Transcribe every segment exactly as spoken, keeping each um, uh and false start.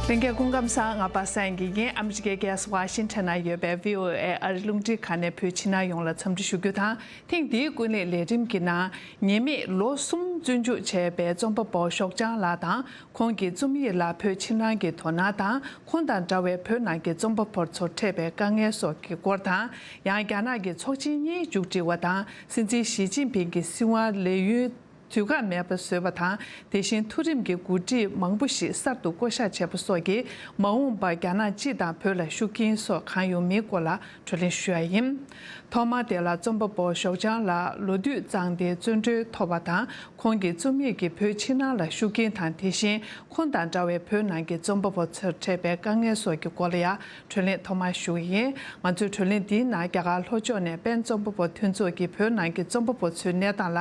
ལྷན་རྒྱས་སྐུ་ཁམས་བཟང་། ང་པ་སངས་དགེ་རྒན། ཨ་མི་རི་ཀའི་རྒྱལ་ས་ཝ་ཤིང་ཊོན་ན་ཡོད་པའི་བྷི་ཨོ་ཨེ་ཨ་རི་རླུང་འཕྲིན་ཁང་ནས་བོད་ཕྱི་ནང་ཡོངས་ལ་འཚམས་འདྲི་ཞུ་རྒྱུ་དང་། ཐེངས་འདིའི་ཀུན་གླེང་ལས་རིམ་གྱི་ནང་། ཉེས་མེད་ལོ་གསུམ་བཙོན་འཇུག་བྱས་པའི་རྩོམ་པ་པོ་ཞོགས་ལྗང་ལགས་དང་། ཁོང་གི་རྩོམ་ཡིག་ལ་བོད་ཕྱི་ནང་གི་དོ་སྣང་དང་། ཁོང་དང་འདྲ་བའི་བོད་ནང་གི་རྩོམ་པ་པོ་ཚོར་འཕྲད་པའི་དཀའ་ངལ་སོགས་ཀྱི་སྐོར་དང་། ཡང་རྒྱ་ནག་གི་ཚོགས་ཆེན་གཉིས་མཇུག་སྒྲིལ་བ་དང་། སྲིད་འཛིན་ཞི་ཅིན་ཕིང་གི་སྲིད་དབང་ལས་ཡུན་དུས་བཀག་མེད་པ་བཟོས་པ་དང་། དེ་བཞིན་མཐོ་རིམ་གྱི་འགོ་ཁྲིད་མང་པོ་ཞིག་གསར་དུ་བསྐོ་གཞག་བྱས་པ་སོགས་ཀྱིས་མ་འོངས་པར་རྒྱ་ནག་སྤྱི་དང་བོད་ལ་ཤུགས་རྐྱེན་སོགས་གང་ཡོང་མིན་སྐོར་ལ་གྲོས་གླེང་ཞུ་ཡ་ཡིན། ཐོག་མར་དེ་ལ་རྩོམ་པ་པོ་ཞོགས་ལྗང་ལགས་ལོ་དུས་གཙང་སྟེ་བཙོན་གྲོལ་ཐོབ་པ་དང་། ཁོང་གི་རྩོམ་ཡིག་གིས་བོད་ཕྱི་ནང་ལ་ཤུགས་རྐྱེན་དང་། དེ་བཞིན་ཁོང་དང་འདྲ་བའི་བོད་ནང་གི་རྩོམ་པ་པོ་ཚོར་འཕྲད་པའི་དཀའ་ངལ་སོགས་ཀྱི་སྐོར་ལ་ཡང་གྲོས་གླེང་ཐོག་མར་ཞུ་གི་ཡིན། ང་ཚོའི་གྲོས་གླེང་འདིའི་ནང་རྒྱ་གར་ལྷོ་ཕྱོགས་ནས་པེན་རྩོམ་པ་པོ་མཐུན་ཚོགས་ཀྱིས་བོད་ནང་གི་རྩོམ་པ་པོ་ཚོའི་གནས་སྟངས་ལ་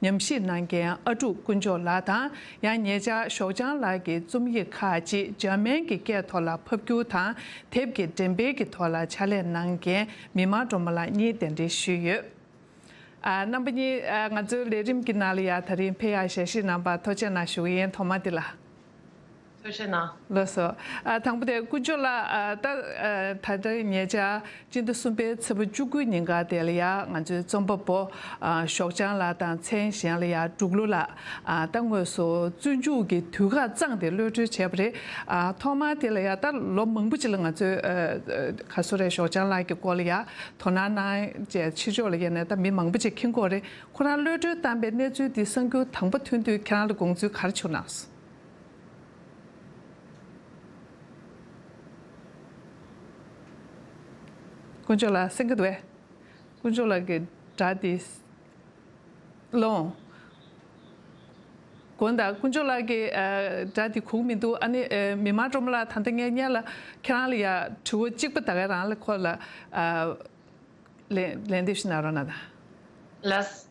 ཉམས་ཞིབ་གནང་མཁན་ཨ་ཀྲུག་དཀོན་མཆོག་ལགས་དང་། ཡང་ཉེ་ཆར་ཞོགས་ལྗང་ལགས་ཀྱི་རྩོམ་ཡིག་ཁག་ཅིག་འཇར་མན་གྱི་སྐད་ཐོག་ལ་ཕབ་སྒྱུར་དང་། དེབ་ཀྱི་འགྲེམས་སྤེལ་གྱི་ཐོག་ལ་ཕྱག་ལས་གནང་མཁན་མི་དམངས་སྒྲོལ་མ་ལགས་གཉིས་གདན་འདྲེན་ཞུས་ཡོད། ཨ། རྣམ་པ་གཉིས། ཨ། ང་ཚོའི་ལས་རིམ་གྱི་ནང་ལ་ཡང་དེ་རིང་ཕེབས་ཡག་ཞལ་བཞེས་གནང་བར་ཐུགས་རྗེ་གནང་ཞུ་གི་ཡིན། ཐོག་མ་དེ་ལ། ཐུགས་རྗེ་གནང་། ལགས་སོ། ཨ། དང་པོ་དེ་དཀོན་མཆོག་ལགས། ཨ། ད། ཨ། ད་ལྟ་ཉེ་ཆར་སྤྱི་ཟླ་གསུམ་པའི་ཚེས་པ་བཅུ་དགུ་ཉིན་ཀ་དེ་ལ་ཡང་ང་ཚོའི་རྩོམ་པ་པོ། ཨ། ཞོགས་ལྗང་ལགས་དང་མཚན་གཞན་ལ་ཡང་འབྲུག་ལོ་ལགས། ཨ། ད་དངོས་སུ་བཙོན་འཇུག་གི་དུས་བཀག་བརྩམས་ཏེ་གློད་གྲོལ་བྱས་པ་རེད། ཨ། ཐོག་མར་དེ་ལ་ཡང་ད་ལོ་མང་པོ་ཅིག་ལ་ང་ཚོས། ཨ། ག་སོ་རེད། ཞོགས་ལྗང་ལགས་ཀྱི་སྐོར་ལ་ཡང་དོ་སྣང་གནང་བྱས་ཕྱི་ཕྱོགས་ལ་ཡིན་ནའི་ད་མི་མང་པོ་ཅིག་མཁྱེན་གྱི་ཡོད་རེད། ཁོ་རང་གློད་གྲོལ་བཏང་པའི་གནས་ཚུལ་འདི་གསར་འགྱུར་དང་པོ་ཐོན་དུས་ཁྱེད་རང་ལ་དགོངས་ཚུལ་ག་རེ་བྱུང་ན། དཀོན་མཆོག་ལགས་གསན་གྱི་འདུག་གས། དཀོན་མཆོག་ལགས་ཀྱི་སྒྲ་འདི་ལོང་། དགོངས་དག། དཀོན་མཆོག་ལགས་ཀྱི། ཨ། སྒྲ་འདི་གོ་གི་མི་འདུག་ཨ་ནི། ཨ། མི་དམངས་སྒྲོལ་མ་ལགས། ད་ལྟ་ངས་སྔོན་ལ་ཁྱེད་རང་ལ་ཡ་དྲི་བ་གཅིག་པ་ད་ག་རང་ལ་ཁོ་ལ། ཨ། ལན་ལན་འདེབས་ཤིག་གནང་རོགས་གནང་དང་། ལགས།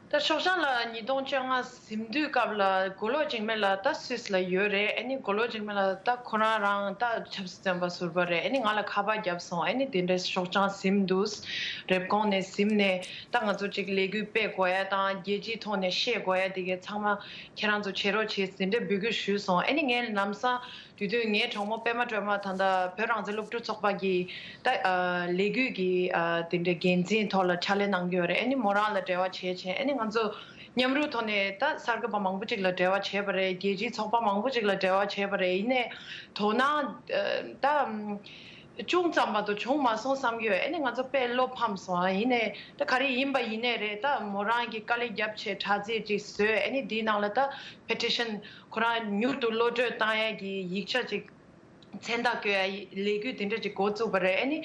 ད་ཞོགས་ལྗང་ལགས་ཉིས་སྟོང་བཅོ་ལྔ་ཟིན་དུས་སྐབས་ལ་མགོ་ལོག་འཇིགས་མེད་ལགས་ད་སུད་སི་ལ་ཡོད་རེད། ཨ་ནི་མགོ་ལོག་འཇིགས་མེད་ལགས་ད་ཁོ་རང་རང་ད་ཆབ་སྲིད་བཙོན་པ་ཟུར་པ་རེད། ཨ་ནི་ང་ལ་ཁ་པར་བརྒྱབ་སོང་། ཨ་ནི་དེ་འདྲའི་ཞོགས་ལྗང་ཟིན་འདུག་རེབ་གོང་ནས་ཟིན་ནས་ད་ང་ཚོ་ཅིག་ལས་འགུལ་སྤེལ་དགོས་ཡ་དང་རྒྱལ་སྤྱིའི་ཐོག་ནས་བཤད་དགོས་ཡ་དེ་གའི་ཚང་མ་ཁྱེད་རང་ཚོ་བྱེད་རོགས་བྱེད་ཟིན་འདྲ་འབོད་སྐུལ་ཞུས་སོང་། ཨ་ནི་ངས་ལམ་སང་དུས་དུས་ངའི་གྲོགས་མོ་པད་མ་སྒྲོལ་མ་ད་ལྟ་བོད་རང་བཙན་སློབ་ཕྲུག་ཚོགས་པ་གི་ད་ཨ་ལས་འགུལ་གྱི་ཨ་དེ་འདྲའི་འགན་འཛིན་ཐོག་ལ་ཕྱག་ལས་གནང་གི་ཡོད་རེད། ཨ་ནི་མོ་རང་ལ་འབྲེལ་བ་བྱས་བྱས་ཨ་ནི་ང་ཚོ་མཉམ་རུབ་ཐོག་ནས་ད་གསར་འགོད་པ་མང་པོ་ཅིག་ལ་འབྲེལ་བ་བྱས་པ་རེད། རྒྱལ་སྤྱིའི་ཚོགས་པ་མང་པོ་ཅིག་ལ་འབྲེལ་བ་བྱས་པ་རེད། ཡིན་ནའི་དོ་སྣང་ཨ་ད་ཅུང་ཙམ་མ་གཏོགས་བྱུང་མ་སོང་བསམ་གྱི་ཡོད། ཨ་ནི་ང་ཚོ་དཔེ་བློ་ཕམ་སོང་། ཨ་ཡིན་ནའི་ད་ག་རེ་ཡིན་པ་ཡིན་ནའི་རེད། ད་མོ་རང་གིས་དཀའ་ལས་བརྒྱབ་བྱས་དྲ་ཚིགས་ཅིག་བཟོས། ཨ་ནི་འདིའི་ནང་ལ་ད་པེ་ཊི་ཤན་ཁོ་རང་མྱུར་དུ་གློད་གྲོལ་བཏང་ཡས་ཀྱི་ཡིག་ཆ་ཅིག་མཚན་རྟགས་བཀོད་ཡ་ལས་འགུལ་དེ་འདྲ་ཅིག་འགོ་བཙུགས་པ་རེད། ཨ་ནི་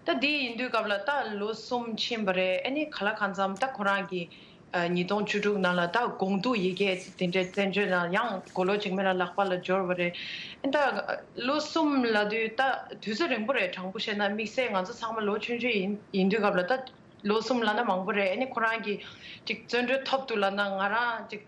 ད་དེ་ཡིན་དུས་སྐབས་ལ་ད་ལོ་གསུམ་ཕྱིན་པ་རེད། ཨ་ནི་ག་ལ་གང་འཚམ་ད་ཁོ་རང་གི་ཨ་ཉིས་སྟོང་བཅུ་དྲུག་ནང་ལ་ད་དགོངས་རྟོགས་ཡི་གེ་དེ་འདྲ་བཙན་བྱོལ་ནང་ཡང་མགོ་ལོག་འཇིགས་མེད་ལགས་ལག་པ་ལ་འབྱོར་བ་རེད། ཨ་ནི་ད་ལོ་གསུམ་ལབ་དུས་ད་དུས་ཚོད་རིང་པོ་རེད། དྲང་པོ་བཤད་ན་དམིགས་བསལ་ང་ཚོ་ཚང་མ་ལོ་ཆུང་ཆུང་ཡིན་ཡིན་དུས་སྐབས་ལ་ད་ལོ་གསུམ་ལབ་ན་མང་པོ་རེད། ཨ་ནི་ཁོ་རང་གིས་ཅིག་བཙོན་གྲོལ་ཐོབ་འདུག་ལབ་ན་ང་རང་ཅིག་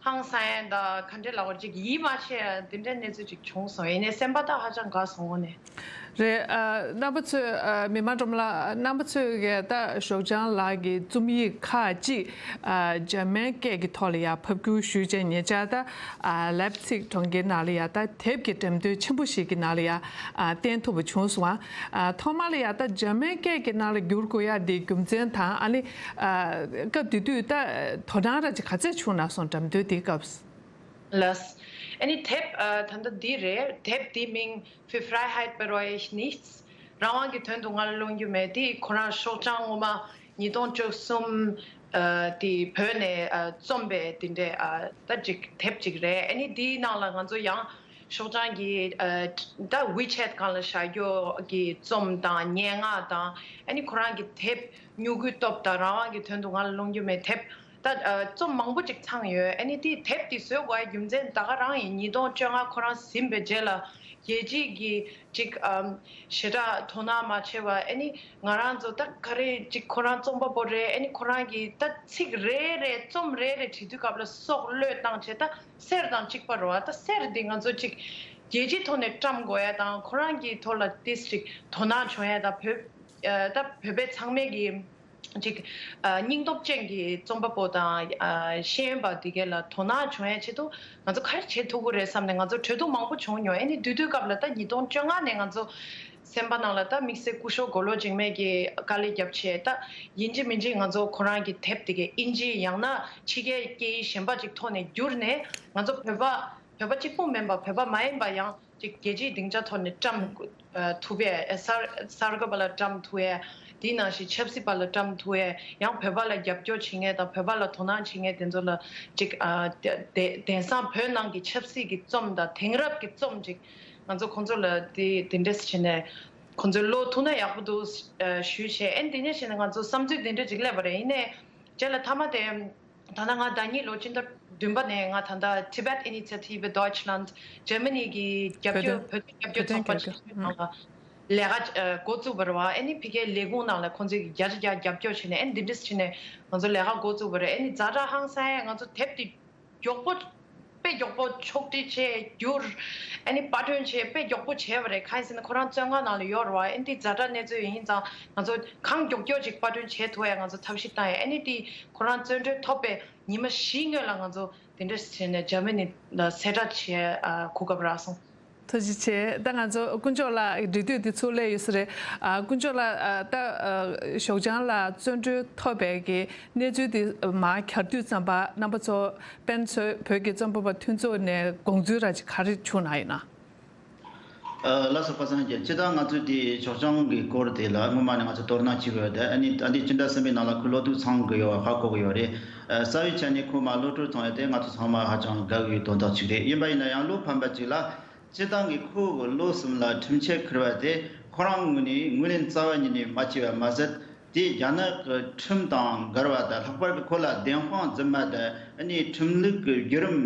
ཧང་སང་ཡ་དང་ག་འདྲ་ལབ་དགོས་ཅིག་ཡིད་མ་ཆེས་ཡ་དེ་འདྲའི་གནས་ཚུལ་ཅིག་བྱུང་སོང་། ཡིན་ནའི་སེམས་པ་ད་ཧ་ཅང་དགའ་སོང་། དངོས་གནས། རེད། ཨ། རྣམ་པ་ཚོས། ཨ། མི་དམངས་སྒྲོལ་མ་ལགས། རྣམ་པ་ཚོས་ཀྱིས་ད་ཞོགས་ལྗང་ལགས་ཀྱི་རྩོམ་ཡིག་ཁག་ཅིག་ཨ། འཇར་མན་སྐད་ཀྱི་ཐོག་ལ་ཡང་ཕབ་སྒྱུར་ཞུས་བྱས་ཉེ་ཆར་ད། ཨ། ལེབ་ཚིག་གྲོང་ཁྱེར་ནང་ལ་ཡང་ད་དེབ་ཀྱི་འགྲེམས་སྟོན་ཆེན་པོ་ཞིག་གི་ནང་ལ་ཡང་། ཨ། བསྟན་ཐུབ་པ་བྱུང་སོང་། ཨ། ཐོག་མ་ལ་ཡང་ད་འཇར་མན་སྐད་ཀྱི་ནང་ལ་བསྒྱུར་དགོས་ཡ་དེའི་རྒྱུ་མཚན་དང་། ཨ་ནི། ཨ། སྐབས་དེ་དུས་ད་དོ་སྣང་ར་ཅིག་ག་ཚད་བྱུང་ན་སོང་འགྲེམས་སྟོན་དེའི་སྐབས། ལགས། ཨ་ནི་དེབ། ཨ། ད་ལྟ་འདི་རེད། དེབ་འདིའི་མིང་Für Freiheit bereue ich nichts. རང་དབང་གི་དོན་དུ་ང་ལ་རློམ་རྒྱུ་མེད། དེ་ཁོ་རང་ཞོགས་ལྗང་སྔོན་མ་ཉིས་སྟོང་བཅུ་གསུམ། ཨ། དེ་བོད་ནས། ཨ། རྩོམ་པའི་དེ་འདྲའི། ཨ། ད་ཅིག་དེབ་ཅིག་རེད། ཨ་ནི་དེའི་ནང་ལ་ང་ཚོ་ཡང་ཞོགས་ལྗང་གི། ཨ། ད་WeChat་སྒང་ལ་བཞག་རྒྱུ་གི་རྩོམ་དང་སྙན་ངག་དང་། ཨ་ནི་ཁོ་རང་གི་དེབ་སྨྱུ་གུའི་སྟོབས་དང་རང་དབང་གི་དོན་དུ་ང་ལ་རློམ་རྒྱུ་མེད་དེབ། ད་ཨ་རྩོམ་མང་པོ་ཅིག་ཚང་ཡོད། ཨ་ནི་དེ་དེབ་དེ་བཟོ་དགོས་ཡ་རྒྱུ་མཚན་ད་ག་རང་ཡིན། ཉིས་སྟོང་བཅོ་ལྔ་ཁོ་རང་ཟིན་པའི་རྗེས་ལ་རྒྱལ་སྤྱིའི་གི་ཅིག་ཨམ་ཞེ་དྲག་དོ་སྣང་མ་བྱས་པ། ཨ་ནི་ང་རང་ཚོ་ད་ག་རེ་ཅིག་ཁོ་རང་རྩོམ་པ་པོ་རེད། ཨ་ནི་ཁོ་རང་གི་ད་ཚིག་རེ་རེ་རྩོམ་རེ་རེ་བྲིས་དུས་སྐབས་ལ་སྲོག་བློས་བཏང་བྱས། ད་གསེར་དང་གཅིག་པ་རེད་བ། ད་གསེར་འདི་ང་ཚོ་ཅིག་རྒྱལ་སྤྱིའི་ཐོག་ནས་བཀྲམ་དགོས་ཡ་དང་། ཁོ་རང་གི་ཐོག་ལ་ཏིས་ཅིག་དོ་སྣང་བྱུང་ཡ་དང་། བོད་ཨ་ད་བོད་པའི་ཚང་མས་གི་ཅིག་ཨ་སྙིང་སྟོབས་ཅན་གྱི་རྩོམ་པ་པོ་དང་ཨ་ཤེས་ཡོན་པ་དེ་གས་ལ་དོ་སྣང་བྱུང་ཡ་ཆེད་དུ་ང་ཚོ་ག་རེ་བྱེད་ཐུབ་ཀྱི་རེད་བསམ་ནས་ང་ཚོ་གྲོས་བསྡུར་མང་པོ་བྱུང་མྱོང་། ཨ་ནི་དེ་དུས་སྐབས་ལ་ད་ཉིས་སྟོང་བཅོ་ལྔ་ནས་ང་ཚོ་སེམས་པ་ནང་ལ་ད་དམིགས་བསལ་སྐུ་ཞབས་མགོ་ལོག་འཇིགས་མེད་ཀྱིས་དཀའ་ལས་བརྒྱབ་བྱས། ད་ཡིན་གཅིག་མིན་གཅིག་ང་ཚོ་ཁོ་རང་གི་དེབ་དེ་གས་ཨིན་ཇི་ཡང་ན་ཕྱི་རྒྱལ་སྐད་ཡིག་གཞན་པ་ཅིག་ཐོག་ནས་བསྒྱུར་ནས་ང་ཚོ་བོད་པ་བོད་པ་གཅིག་པུ་མིན་པ་བོད་པ་མ་ཡིན་པ་ཡང་ཅིག་རྒྱལ་སྤྱིའི་སྡིངས་ཆ་ཐོག་ནས་བཀྲམ་ཨ་ཐུབ་པས། ཨ་གསར་གསར་འགོད་པ་ལ་བཀྲམ་ཐུབ་ཡས། དེའི་ནང་བཞིན་ཆབ་སྲིད་པ་ལ་བཀྲམ་ཐུབ་ཡས། ཡང་བོད་པ་ལ་རྒྱབ་སྐྱོར་བྱེད་མཁན་དང་བོད་པ་ལ་དོ་སྣང་བྱེད་མཁན་དེ་ཚོ་ལ་ཅིག་ཨ་དེ་དེ་དེང་སང་བོད་ནང་གི་ཆབ་སྲིད་ཀྱི་རྩོམ་དང་དེང་རབས་ཀྱི་རྩོམ་ཅིག་ང་ཚོ་ཁོང་ཚོ་ལ་དེ་དེ་འདྲས་བྱས་ནས་ཁོང་ཚོས་ཀློག་ཐུབ་ན་ཡག་པོ་འདུག་ཨ་ཞུས་བྱས། ཨ་ནི་དེ་ནས་བྱས་ནས་ང་ཚོ་བསམ་ཚུལ་དེ་འདྲས་ཅིག་སླེབས་པ་རེད། ཡིན་ནའི་རྗེས་ལ་མཐའ་མ་དེ། ད་ལྟ་ང་ཟླ་གཉིས་ལོ་སྤྱི་ཟླ་བདུན་པ་ནས་ང་ད་ལྟ་Tibet Initiative Deutschland Germany གི་རྒྱབ་སྐྱོར། བོད་དོན་རྒྱབ་སྐྱོར་ཚོགས་པ་ཞེས་པའི་ནང་ལ་ལས་ཀ་ཨ་འགོ་བཙུགས་པ་རེད་བ། ཨ་ནི་ཕ་གིའི་ལས་ཁུངས་ནང་ལ་ཁོང་ཚོས་བརྒྱ་ཆ་བརྒྱ་རྒྱབ་སྐྱོར་བྱས་ནས། ཨ་ནི་འདི་འདྲས་བྱས་ནས་ང་ཚོ་ལས་ཀ་འགོ་བཙུགས་པ་རེད། ཨ་ནི་ཛ་དྲག་ཧང་སང་ཡས། ང་ཚོ་དེབ་དེ་མགྱོགས་པོ་དཔེ་མགྱོགས་པོ་ཕྱོགས་སྒྲིག་བྱས་བསྒྱུར། ཨ་ནི་པར་སྐྲུན་བྱས་དཔེ་མགྱོགས་པོ་བྱས་པ་རེད། གང་ཡིན་ཟེར་ན་ཁོ་རང་བཙོན་ཁང་ནང་ལ་ཡོད་རེད་བ། ཨ་ནི་དེ་ཛ་དྲག་གནས་ཚུལ་ཡིན་ཙང་ང་ཚོ་གང་མགྱོགས་མགྱོགས་ཅིག་པར་སྐྲུན་བྱས་ཐུབ་ཡ་ང་ཚོ་ཐབས་ཤེས་བཏང་ཡ། ཨ་ནི་དེ་ཁོ་རང་བཙོན་གྲོལ་ཐོབ་པའི་ཉི་མ་བཞིའི་སྔོན་ལ་ང་ཚོ་དེ་འདྲ་བྱས་ནས་འཇར་མ་ནི་ལ་གསལ་བསྒྲགས་བྱས་ཨ་གོ་སྐབས་རག་སོང་། ཐུགས་རྗེ་ཆེ། ད་ང་ཚོ་དཀོན་མཆོག་ལགས་འབྲེལ་མཐུད་དེ་ཚུར་སླེབས་ཡོད་ས་རེད། ཨ་དཀོན་མཆོག་ལགས། ཨ་ད་ཨ་ཞོགས་ལྗང་ལགས་བཙོན་གྲོལ་ཐོབ་པའི་གི་གནས་ཚུལ་དེ་མར་གྱར་དུས་ཙམ་པ་རྣམ་པ་ཚོ་པེན་ཚོས་བོད་ཀྱི་རྩོམ་པ་པོ་མཐུན་ཚོགས་ནས་དགོངས་ཚུལ་ར་ཅིག་ག་རེ་བྱུང་ན་ཡིན་ན། ཨ་ལགས་སོ། པ་སངས་རྒྱས། སྤྱིར་བཏང་ང་ཚོས་དེ་ཞོགས་ལྗང་གི་སྐོར་དེ་ལ་སྔོན་མ་ནས་ང་ཚོ་དོ་སྣང་བྱེད་དགོས་ཡོད་དེ། ཨ་ནི་ད་ལྟའི་སྤྱི་ཟླ་གསུམ་པའི་ནང་ལ་ཁོ་གློག་ཐིག་ཚང་གི་ཡོད་པ་ཧ་གོ་གི་ཡོད་རེད། ཨ་རྩ་བའི་ཆ་ནས་ཁོ་མར་གློད་གྲོལ་བཏང་ཡོད་དེ་ང་ཚོ་ཚང་མ་ཧ་ཅང་དགའ་བའི་དོན་དག་ཅིག་རེད། ཡིན་པ་ཡིན་ན་ཡང་བློ་ཕམ་པ་ཅིག་ལ། སྤྱིར་བཏང་གི་ཁོ་གི་ལོ་གསུམ་ལ་ཁྲིམས་ཆད་ཁུར་བ་དེ་ཁོ་རང་ངོས་ནས་ངོས་ལེན་རྩ་བ་ཉིད་ནས་མ་བྱས་པ་མ་ཟད། དེ་རྒྱ་ནག་གི་ཁྲིམས་དང་འགལ་བ་དང་། ལྷག་པར་དུ་ཁོ་ལ་བདེན་དཔང་རྫུན་མ་དང་། ཨ་ནི་ཁྲིམས་ལུགས་ཀྱི་བརྒྱུད་རིམ།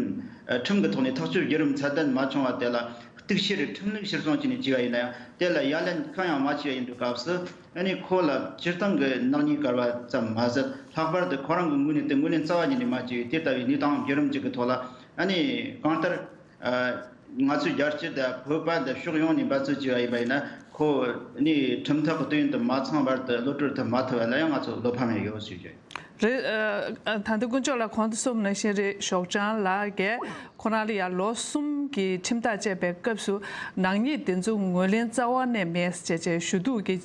ཨ་ཁྲིམས་ཀྱི་ཐོག་ནས་ཐག་གཅོད་བརྒྱུད་རིམ་ཚད་ལྡན་མ་བྱུང་བ་དེ་ལ་གཏུག་བཤེར། ཁྲིམས་ལུགས་གཞིར་བཟུང་བྱས་ནས་བྱས་པ་ཡིན་ན་ཡང་། དེ་ལ་ཡ་ལན་གང་ཡང་མ་བྱས་པ་ཡིན་པའི་སྐབས་སུ། ཨ་ནི་ཁོ་ལ་སྤྱིར་བཏང་གི་ནག་ཉེས་བཀལ་བ་ཙམ་མ་ཟད། ལྷག་པར་དུ་ཁོ་རང་གི་ངོས་ནས་དེ་ངོས་ལེན་རྩ་བ་ཉིད་ནས་མ་བྱས་པའི་དེ་ལྟ་བུའི་གནས་སྟངས་བརྒྱུད་རིམ་ཅིག་གི་ཐོག་ལ། ཨ་ནི་གང་ལྟར། ཨ་ང་ཚོའི་རྒྱལ་སྤྱི་དང་བོད་པ་དང་ཕྱོགས་ཡོངས་ནས་འབད་རྩོལ་བྱས་པ་ཡིན་པ་ཡིན་ན། ཁོ་ནི་ཁྲིམས་ཐག་གི་དུས་ཡུན་དུ་མ་ཚང་བར་དུ་གློད་གྲོལ་ཐུབ་མ་ཐུབ་པ་ལ་ཡང་ང་ཚོ་བློ་ཕམ་ཡང་ཡོད་ཞུ་རྒྱུ་ཡིན། རེད། ཨ་ད་ལྟ་དཀོན་མཆོག་ལགས་གོང་དུ་གསུངས་པ་ནང་བཞིན་རེད། ཞོགས་ལྗང་ལགས་ཀྱིས་ཁོ་རང་ལ་ཡང་ལོ་གསུམ་གྱི་ཁྲིམས་ཐག་བཅད་པའི་སྐབས་སུ་ནག་ཉེས་དེ་ཚོ་ངོས་ལེན་རྩ་བ་ནས་མེད་ཅེས་བྱས་ཞུ་གཏུག་གི་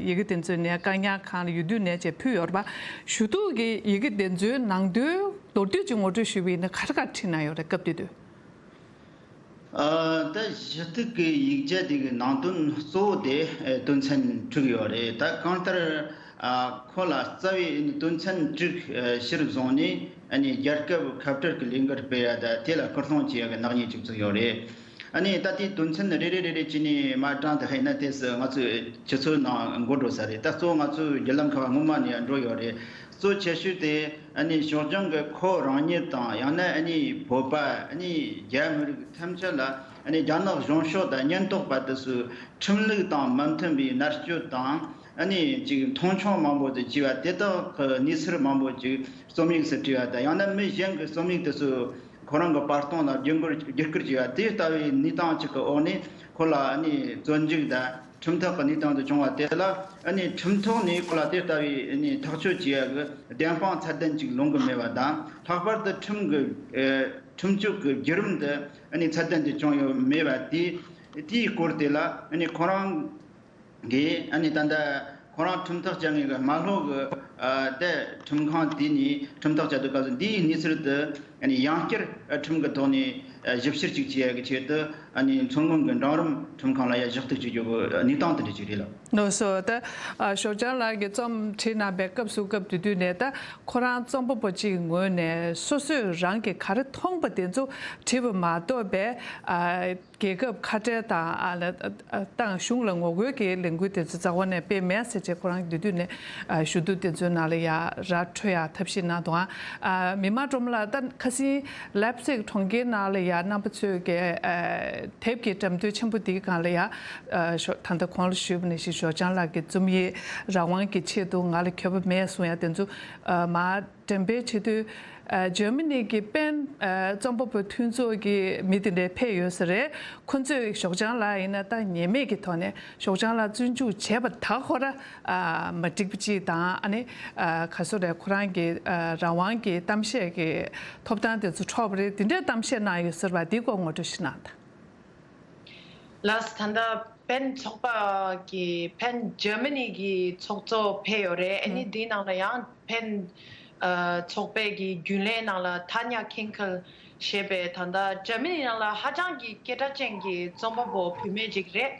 ཡི་གེ་དེ་ཚོ་ནས་བཀག་ཉར་ཁང་ལ་ཡོད་དུས་ནས་བྱས་ཕུལ་ཡོད་རེད་པ། ཞུ་གཏུག་གི་ཡི་གེ་དེ་ཚོའི་ནང་དོན་མདོར་བསྡུས་ཀྱིས་ངོ་སྤྲོད་ཞུས་པ་ཡིན་ན་ག་རེ་ག་རེ་བྲིས་གནང་ཡོད་རེད། སྐབས་དེ་དུས། ཨ་ད་ཞུ་གཏུག་གི་ཡིག་ཆ་དེ་གི་ནང་དོན་གཙོ་བོ་དེ་ཨ་དོན་ཚན་དྲུག་ཡོད་རེད། ད་གང་ལྟར་ཨ་ཁོ་ལ་རྩ་བའི་དོན་ཚན་དྲུག་ཨ་གཞིར་བཟུང་ནས། ཨ་ནི་རྒྱལ་ཁབ་ཁ་བྲལ་གྱི་ལས་འགུལ་སྤེལ་ཡ་དང་དེ་ལ་སྐུལ་སློང་བྱེད་ཡ་གི་ནག་ཉེས་ཅིག་བཙུགས་ཡོད་རེད། ཨ་ནི་ད་ལྟའི་དོན་ཚན་རེ་རེ་རེ་རེ་བྱས་ནས་མར་དྲངས་ཏེ་ཕེབས་ན་དེ་སུ་ང་ཚོའི་སྤྱི་ཚོགས་ནང་འགོ་འགྲོ་ས་རེད། ད་གཙོ་བོ་ང་ཚོའི་བརྒྱུད་ལམ་ཁག་སྔོན་མ་ནས་འགྲོ་ཡོད་རེད། གཙོ་ཆེ་ཤོས་དེ་ཨ་ནི་ཞོགས་ལྗང་གི་ཁོ་རང་ཉིད་དང་། ཡང་ན་ཨ་ནི་བོད་པ། ཨ་ནི་རྒྱ་མི་རིགས་ཐམས་ཅད་ལ། ཨ་ནི་རྒྱ་ནག་གཞུང་ཕྱོགས་དང་ཉེན་རྟོག་པ་དེ་ཚོས་ཁྲིམས་ལུགས་དང་མི་མཐུན་པའི་མནར་གཅོད་དང་། ཨ་ནི་ཅིག་མཐོང་ཆུང་མང་པོ་དེ་བྱས་པ་དེ་དག་གི་གནས་ཚུལ་མང་པོ་ཅིག་རྩོམ་ཡིག་སུ་བྲིས་པ་དང་། ཡང་ན་མི་གཞན་གྱི་རྩོམ་ཡིག་དེ་ཚོ་ཁོ་རང་གི་པར་སྟོང་ལ་བརྒྱུད་སྐུར་བརྒྱུད་སྐུར་བྱས་པ་དེ་ལྟ་བུའི་གནས་སྟངས་ཅིག་གི་འོག་ནས་ཁོ་ལ་ཨ་ནི་བཙོན་འཇུག་དང་ཁྲིམས་ཐག་གི་གནས་སྟངས་དེ་བྱུང་བ་དེ་ལ། ཨ་ནི་ཁྲིམས་ཐོག་ནས་ཁོ་ལ་དེ་ལྟ་བུའི་ཨ་ནི་ཐག་གཅོད་བྱེད་ཡ་གི་བདེན་དཔང་ཚད་ལྡན་ཅིག་ལོང་གི་མེད་པ་དང་། ལྷག་པར་དུ་ཁྲིམས་ཀྱི་ཨ་ཁྲིམས་གཅོད་ཀྱི་བརྒྱུད་རིམ་དེ་ཨ་ནི་ཚད་ལྡན་དུ་བྱུང་ཡོད་མེད་པ་དེ། དེའི་སྐོར་དེ་ལ་ཨ་ནི་ཁོ་རང་གིས་ཨ་ནི་ད་ལྟ་ཁོ་རང་ཁྲིམས་ཐག་བཅད་མཁན་གྱི་དམར་ཤོག་གི་ཨ་དེ་ཁྲིམས་ཁང་དེ་ནས་ཁྲིམས་ཐག་བཅད་དུས་སྐབས་སུ། འདིའི་གནས་ཚུལ་དེ་ཨ་ནི་ཡང་བསྐྱར་ཨ་ཁྲིམས་ཀྱི་ཐོག་ནས་ཨ་ཞིབ་བཤེར་ཅིག་བྱེད་ཡ་གི་ཆེད་དུ། ཨ་ནི་མཚོ་སྔོན་གྱི་འབྲིང་རིམ་ཁྲིམས་ཁང་ལ་ཡ་ཞུ་གཏུག་བྱེད་རྒྱུ་གི་གནས་སྟངས་དེ་འདྲ་ཅིག་རེད་ལགས། ལགས་སོ། ད་ཨ་ཞོགས་ལྗང་ལགས་ཀྱིས་རྩོམ་བྲིས་གནང་པའི་སྐབས་སུ། སྐབས་དེ་དུས་ནས་ད་ཁོ་རང་རྩོམ་པ་པོ་གཅིག་གི་ངོས་ནས་སོ་སོས་རང་གིས་ག་རེ་མཐོང་པ་དེ་ཚོ་བྲིས་པ་མ་གཏོགས་པའི་ཨ་རྒྱལ་ཁབ་ཁ་བྲལ་དང་། ཨ་ལ་ཨ་ཏང་གཞུང་ལ་ངོ་རྒོལ་གྱི་ལས་འགུལ་དེ་ཚོ་རྩ་བ་ནས་སྤེལ་མེད་ཟེར་བྱས་ཁོ་རང་གིས་དེ་དུས་ནས་ཨ་ཞུ་གཏུག་དེ་ཚོའི་ནང་ལ་ཡ་ར་འཕྲོད་ཡ་ཐབས་ཤེས་གནང་འདུག་ཨ་མི་དམངས་སྒྲོལ་མ་ལགས། ད་ཁ་སང་ལེབ་སིག་གྲོང་ཁྱེར་ནང་ལ་ཡ་རྣམ་པ་ཚོས་ཀྱི་ཨ་དེབ་ཀྱི་འགྲེམས་སྟོན་ཆེན་པོ་དེའི་སྒང་ལ་ཡ་ཨ་ཞོ་ད་ལྟ་གོང་ལ་ཞུས་པ་ནང་བཞིན་ཞོགས་ལྗང་ལགས་ཀྱི་རྩོམ་ཡིག་རང་དབང་གི་ཆེད་དུ་ང་ལ་འགྱོད་པ་མེད་གསུང་ཡ་དེ་ཚོ་ཨ་མ། འགྲེམས་སྤེལ་བྱེད་དུས། ཨ། འཇར་མ་ནི་གི་པེན། ཨ། རྩོམ་པ་པོ་མཐུན་ཚོགས་ཀྱི་མི་དེ་འདྲ་ཕེབས་ཡོད་ས་རེད། ཁོ་ཚོས་ཞོགས་ལྗང་ལགས་ཡིན་ན་ད་ཉེས་མེད་ཀྱི་ཐོག་ནས་ཞོགས་ལྗང་ལགས་བཙོན་འཇུག་བྱས་པ་ད་ཁོ་ར། ཨ། མ་འགྲིག་པ་ཅིག་དང་། ཨ་ནི། ཨ། ག་ཚོད་རེད། ཁོ་རང་གི། ཨ། རང་དབང་གི་གཏམ་བཤད་ཀྱི་ཐོབ་ཐང་དེ་ཚོ་འཕྲོག་པ་རེད། དེ་འདྲའི་གཏམ་བཤད་གནང་ཡོད་ཟེར་བ་འདི་སྐོར་ངོ་སྤྲོད་ཞིག་གནང་དང་། ལགས། ད་ལྟ་པེན་ཚོགས་པ་གི། པེན་འཇར་མ་ནི་གི་ཚོགས་གཙོ་ཕེབས་ཡོད་རེད། ཨ་ནི་ཨུ། འདིའི་ནང་ལ་ཡང་པེན། ཨ། ཚོགས་པའི་གི་རྒྱུན་ལས་ནང་ལ་ཐ་ཉ་ཁིན་ཁལ་ཞེས་པའི། ད་ལྟ་འཇར་མ་ནི་ནང་ལ་ཧ་ཅང་གི་སྐད་གྲགས་ཅན་གྱི་རྩོམ་པ་པོ་བུད་མེད་ཅིག་རེད།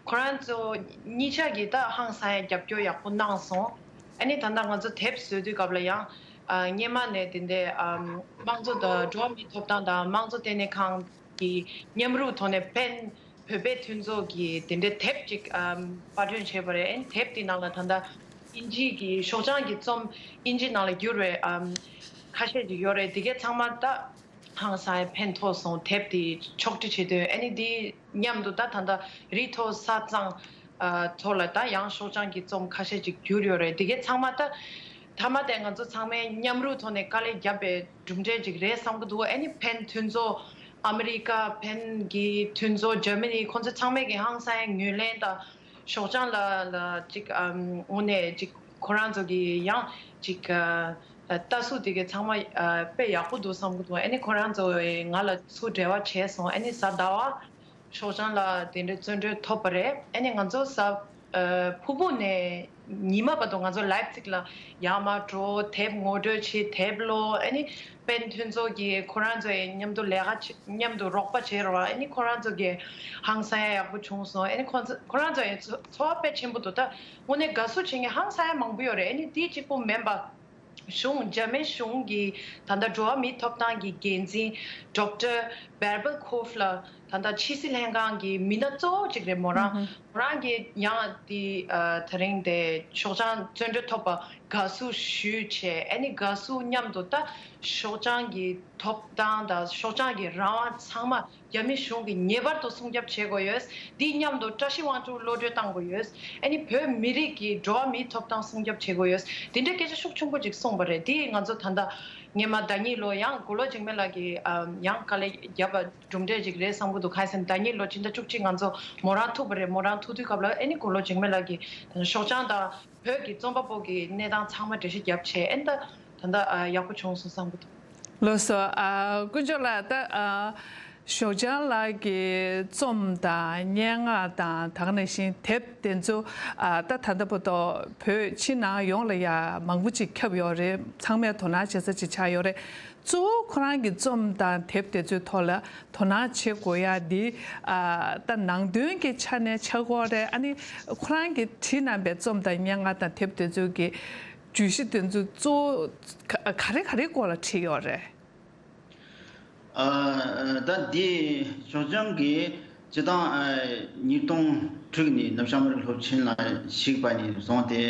ཁོ་རང་ཚོ་གཉིས་ཆ་གིས་ད་ཧང་སང་ཡ་རྒྱབ་སྐྱོར་ཡག་པོ་གནང་སོང་། ཨ་ནི་ད་ལྟ་ང་ཚོ་དེབ་བཟོ་དུས་སྐབས་ལ་ཡང་། ཨ། སྔོན་མ་ནས་དེ་འདྲའི། ཨམ། དམངས་གཙོ་དང་འགྲོ་བ་མིའི་ཐོབ་ཐང་དང་དམངས་གཙོ་ལྟེ་གནས་ཁང་གི་མཉམ་རུབ་ཐོག་ནས་པེན་བོད་པའི་མཐུན་ཚོགས་ཀྱི་དེ་འདྲའི་དེབ་ཅིག་ཨམ། པར་སྐྲུན་བྱས་པ་རེད། ཨ་ནི་དེབ་དེའི་ནང་ལ་ད་ལྟ་དབྱིན་ཇི་གི་ཞོགས་ལྗང་གི་རྩོམ་དབྱིན་ཇི་ནང་ལ་བསྒྱུར་བའི། ཨམ། ཁ་ཤས་ཅིག་ཡོད་རེད། དེ་གའི་ཚང་མ་ད་ཧང་སང་ཡ་ཕན་ཐོགས་སོང་། དེབ་དེ་ཕྱོགས་སྒྲིག་བྱེད་དུས། ཨ་ནི་དེ་མཉམ་དུ་ད་ད་ལྟ་རི་མཐོ་ས་གཙང་། ཨ། ཐོག་ལ་ད་ཡང་ཞོགས་ལྗང་གི་རྩོམ་ཁ་ཤས་ཅིག་བསྒྱུར་ཡོད་རེད། དེ་གའི་ཚང་མ་ད་མཐའ་མ་དེ་ང་ཚོ་ཚང་མས་མཉམ་རུབ་ཐོག་ནས་དཀའ་ལས་བརྒྱབ་པའི་གྲུབ་འབྲས་ཅིག་རེད་བསམ་གྱི་འདུག་ཨ་ནི་པེན་མཐུན་ཚོགས། ཨ་མི་རི་ཀ། པེན་གྱི་མཐུན་ཚོགས། འཇར་མ་ནི། ཁོང་ཚོ་ཚང་མས་ཀྱི་ཧང་སང་ཡ་ངོས་ལེན་དང་། ཞོགས་ལྗང་ལགས་ལ་ཅིག་ཨམ། དངོས་གནས་ཅིག་ཁོ་རང་ཚོ་གི་ཡང་ཅིག་ཨ། ལྟ་ཚུལ་དེ་གའི་ཚང་མ། ཨ། དཔེ་ཡག་པོ་འདུག་བསམ་གྱི་འདུག་ཨ་ནི་ཁོ་རང་ཚོ་ང་ལ་ཚུར་འབྲེལ་བ་བྱས་སོང་། ཨ་ནི་གཟའ་ཟླ་བ་ཞོགས་ལྗང་ལགས་དེ་འདྲའི་བཙོན་གྲོལ་ཐོབ་པ་རེད། ཨ་ནི་ང་ཚོ་གཟའ། ཨ། ཕུར་བུ་ནས་ཉི་མ་བར་དུ་ང་ཚོ་ལའིབ་ཚིག་ལ་ཡར་མར་འགྲོ། དེབ་ངོ་སྤྲོད་བྱེད། དེབ་ཀློག་ཨ་ནི་པེན་མཐུན་ཚོགས་ཀྱིས་ཁོ་རང་ཚོའི་མཉམ་དུ་ལས་ཀ་བྱེད། མཉམ་དུ་རོགས་པ་བྱེད་རོགས། ཨ་ནི་ཁོ་རང་ཚོ་གི་ཧང་སང་ཡ་ཡག་པོ་བྱུང་སོང་། ཨ་ནི་ཁོ་ཚོ། ཁོ་རང་ཚོ་ཡི་ཚོ་ཚོར་བ་དཔེ་ཆེན་པོ་འདུག་ད་དངོས་གནས་དགའ་བསུ་བྱེད་མཁན་ཧང་སང་ཡ་མང་པོ་ཡོད་རེད། ཨ་ནི་དེ་གཅིག་པོ་མིན་པ། གཞུང་། འཇར་མན་གཞུང་གི་ད་ལྟ་འགྲོ་བ་མིའི་ཐོབ་ཐང་གི་འགན་འཛིན་ཌོག་ཊར་བེར་བལ་ཁོབ་ལགས། ད་ལྟ་ཕྱི་སྲིད་ལྷན་ཁང་གི་མི་སྣ་གཙོ་བོ་གཅིག་རེད། མོ་རང་། ཨུ་ཧུ། མོ་རང་གིས་ཡང་དེ། ཨ། དེ་རིང་དེ་ཞོགས་ལྗང་བཙོན་གྲོལ་ཐོབ་པ་དགའ་བསུ་ཞུས་བྱས། ཨ་ནི་དགའ་བསུ་མཉམ་དུ་ད་ཞོགས་ལྗང་གི་ཐོབ་ཐང་དང་ཞོགས་ལྗང་གི་རང་དབང་ཚང་མ་རྒྱ་མི་གཞུང་གིས་ངེས་པར་དུ་སྲུང་སྐྱོབ་བྱེད་དགོས་ཡོད། དེ་མཉམ་དུ་བཀྲ་ཤིས་དབང་ཕྱུག་གློད་གྲོལ་གཏང་དགོས་ཡོད། ཨ་ནི་བོད་མི་རིགས་ཀྱི་འགྲོ་བ་མིའི་ཐོབ་ཐང་སྲུང་སྐྱོབ་བྱེད་དགོས་ཡོད། དེ་འདྲའི་སྐད་ཆ་ཤུགས་ཆེན་པོ་ཅིག་གསུངས་པ་རེད། དེ་ང་ཚོ་ད་ལྟ་སྔོན་མ་ཟླ་ཉིན་ལོ་ཡང་དགུང་ལོ་འཇིགས་མེད་ལགས་ཀྱིས། ཨ། ཡང་དཀའ་ལས་བརྒྱབ་པ་གྲུབ་འབྲས་ཅིག་རེད་བསམ་གྱི་འདུག་གང་ཡིན་ཟེར་ན་ཟླ་ཉིན་ལོ་སྤྱི་ཟླ་བཅུ་གཅིག་ང་ཚོ་མོ་རང་ཐུག་པ་རེད། མོ་རང་ཐུག་དུས་སྐབས་ལ། ཨ་ནི་དགུང་ལོ་འཇིགས་མེད་ལགས་ཀྱིས་ཞོགས་ལྗང་དང་བོད་ཀྱི་རྩོམ་པ་པོ་གི་གནས་སྟངས་ཚང་མ་འགྲེལ་བཤད་བརྒྱབ་བྱས། ཨ་ནི་ད་ད་ལྟ། ཨ། ཡག་པོ་བྱུང་སོང་བསམ་གྱི་འདུག་ལགས་སོ། ཨ། དཀོན་མཆོག་ལགས། ད། ཨ། ཞོགས་ལྗང་ལགས་ཀྱི་རྩོམ་དང་སྙན་ངག་དང་། ད་ག་ནང་བཞིན་དེབ་དེ་ཚོ། ཨ། ད་ད་ལྟ་བར་དུ་བོད་ཕྱི་ནང་ཡོངས་ལ་ཡ་མང་པོ་ཅིག་ཁྱབ་ཡོད་རེད། ཚང་མས་དོ་སྣང་བྱེད་ས་ཅིག་ཆགས་ཡོད་རེད། གཙོ་བོ་ཁོ་རང་གི་རྩོམ་དང་དེབ་དེ་ཚོའི་ཐོག་ལ་དོ་སྣང་བྱེད་དགོས་ཡ་འདི། ཨ། ད་ནང་དོན་གྱི་ཆ་ནས་ཆགས་ཀྱི་ཡོད་རེད། ཨ་ནི་ཁོ་རང་གིས་བྲིས་གནང་པའི་རྩོམ་དང་སྙན་ངག་དང་དེབ་དེ་ཚོ་གི་བརྗོད་གཞི་དེ་ཚོ་གཙོ་བོ་ག་ག་རེ་ག་རེའི་སྐོར་ལ་བྲིས་ཡོད་རེད། ཨ། ད་འདི་ཞོགས་ལྗང་གིས་སྤྱིར་བཏང་། ཨ། ཉིས་སྟོང་དྲུག་ནས་ནུབ་བྱང་མི་རིགས་སློབ་ཆེན་ལ་ཞུགས་པ་ནས་བཟུང་སྟེ།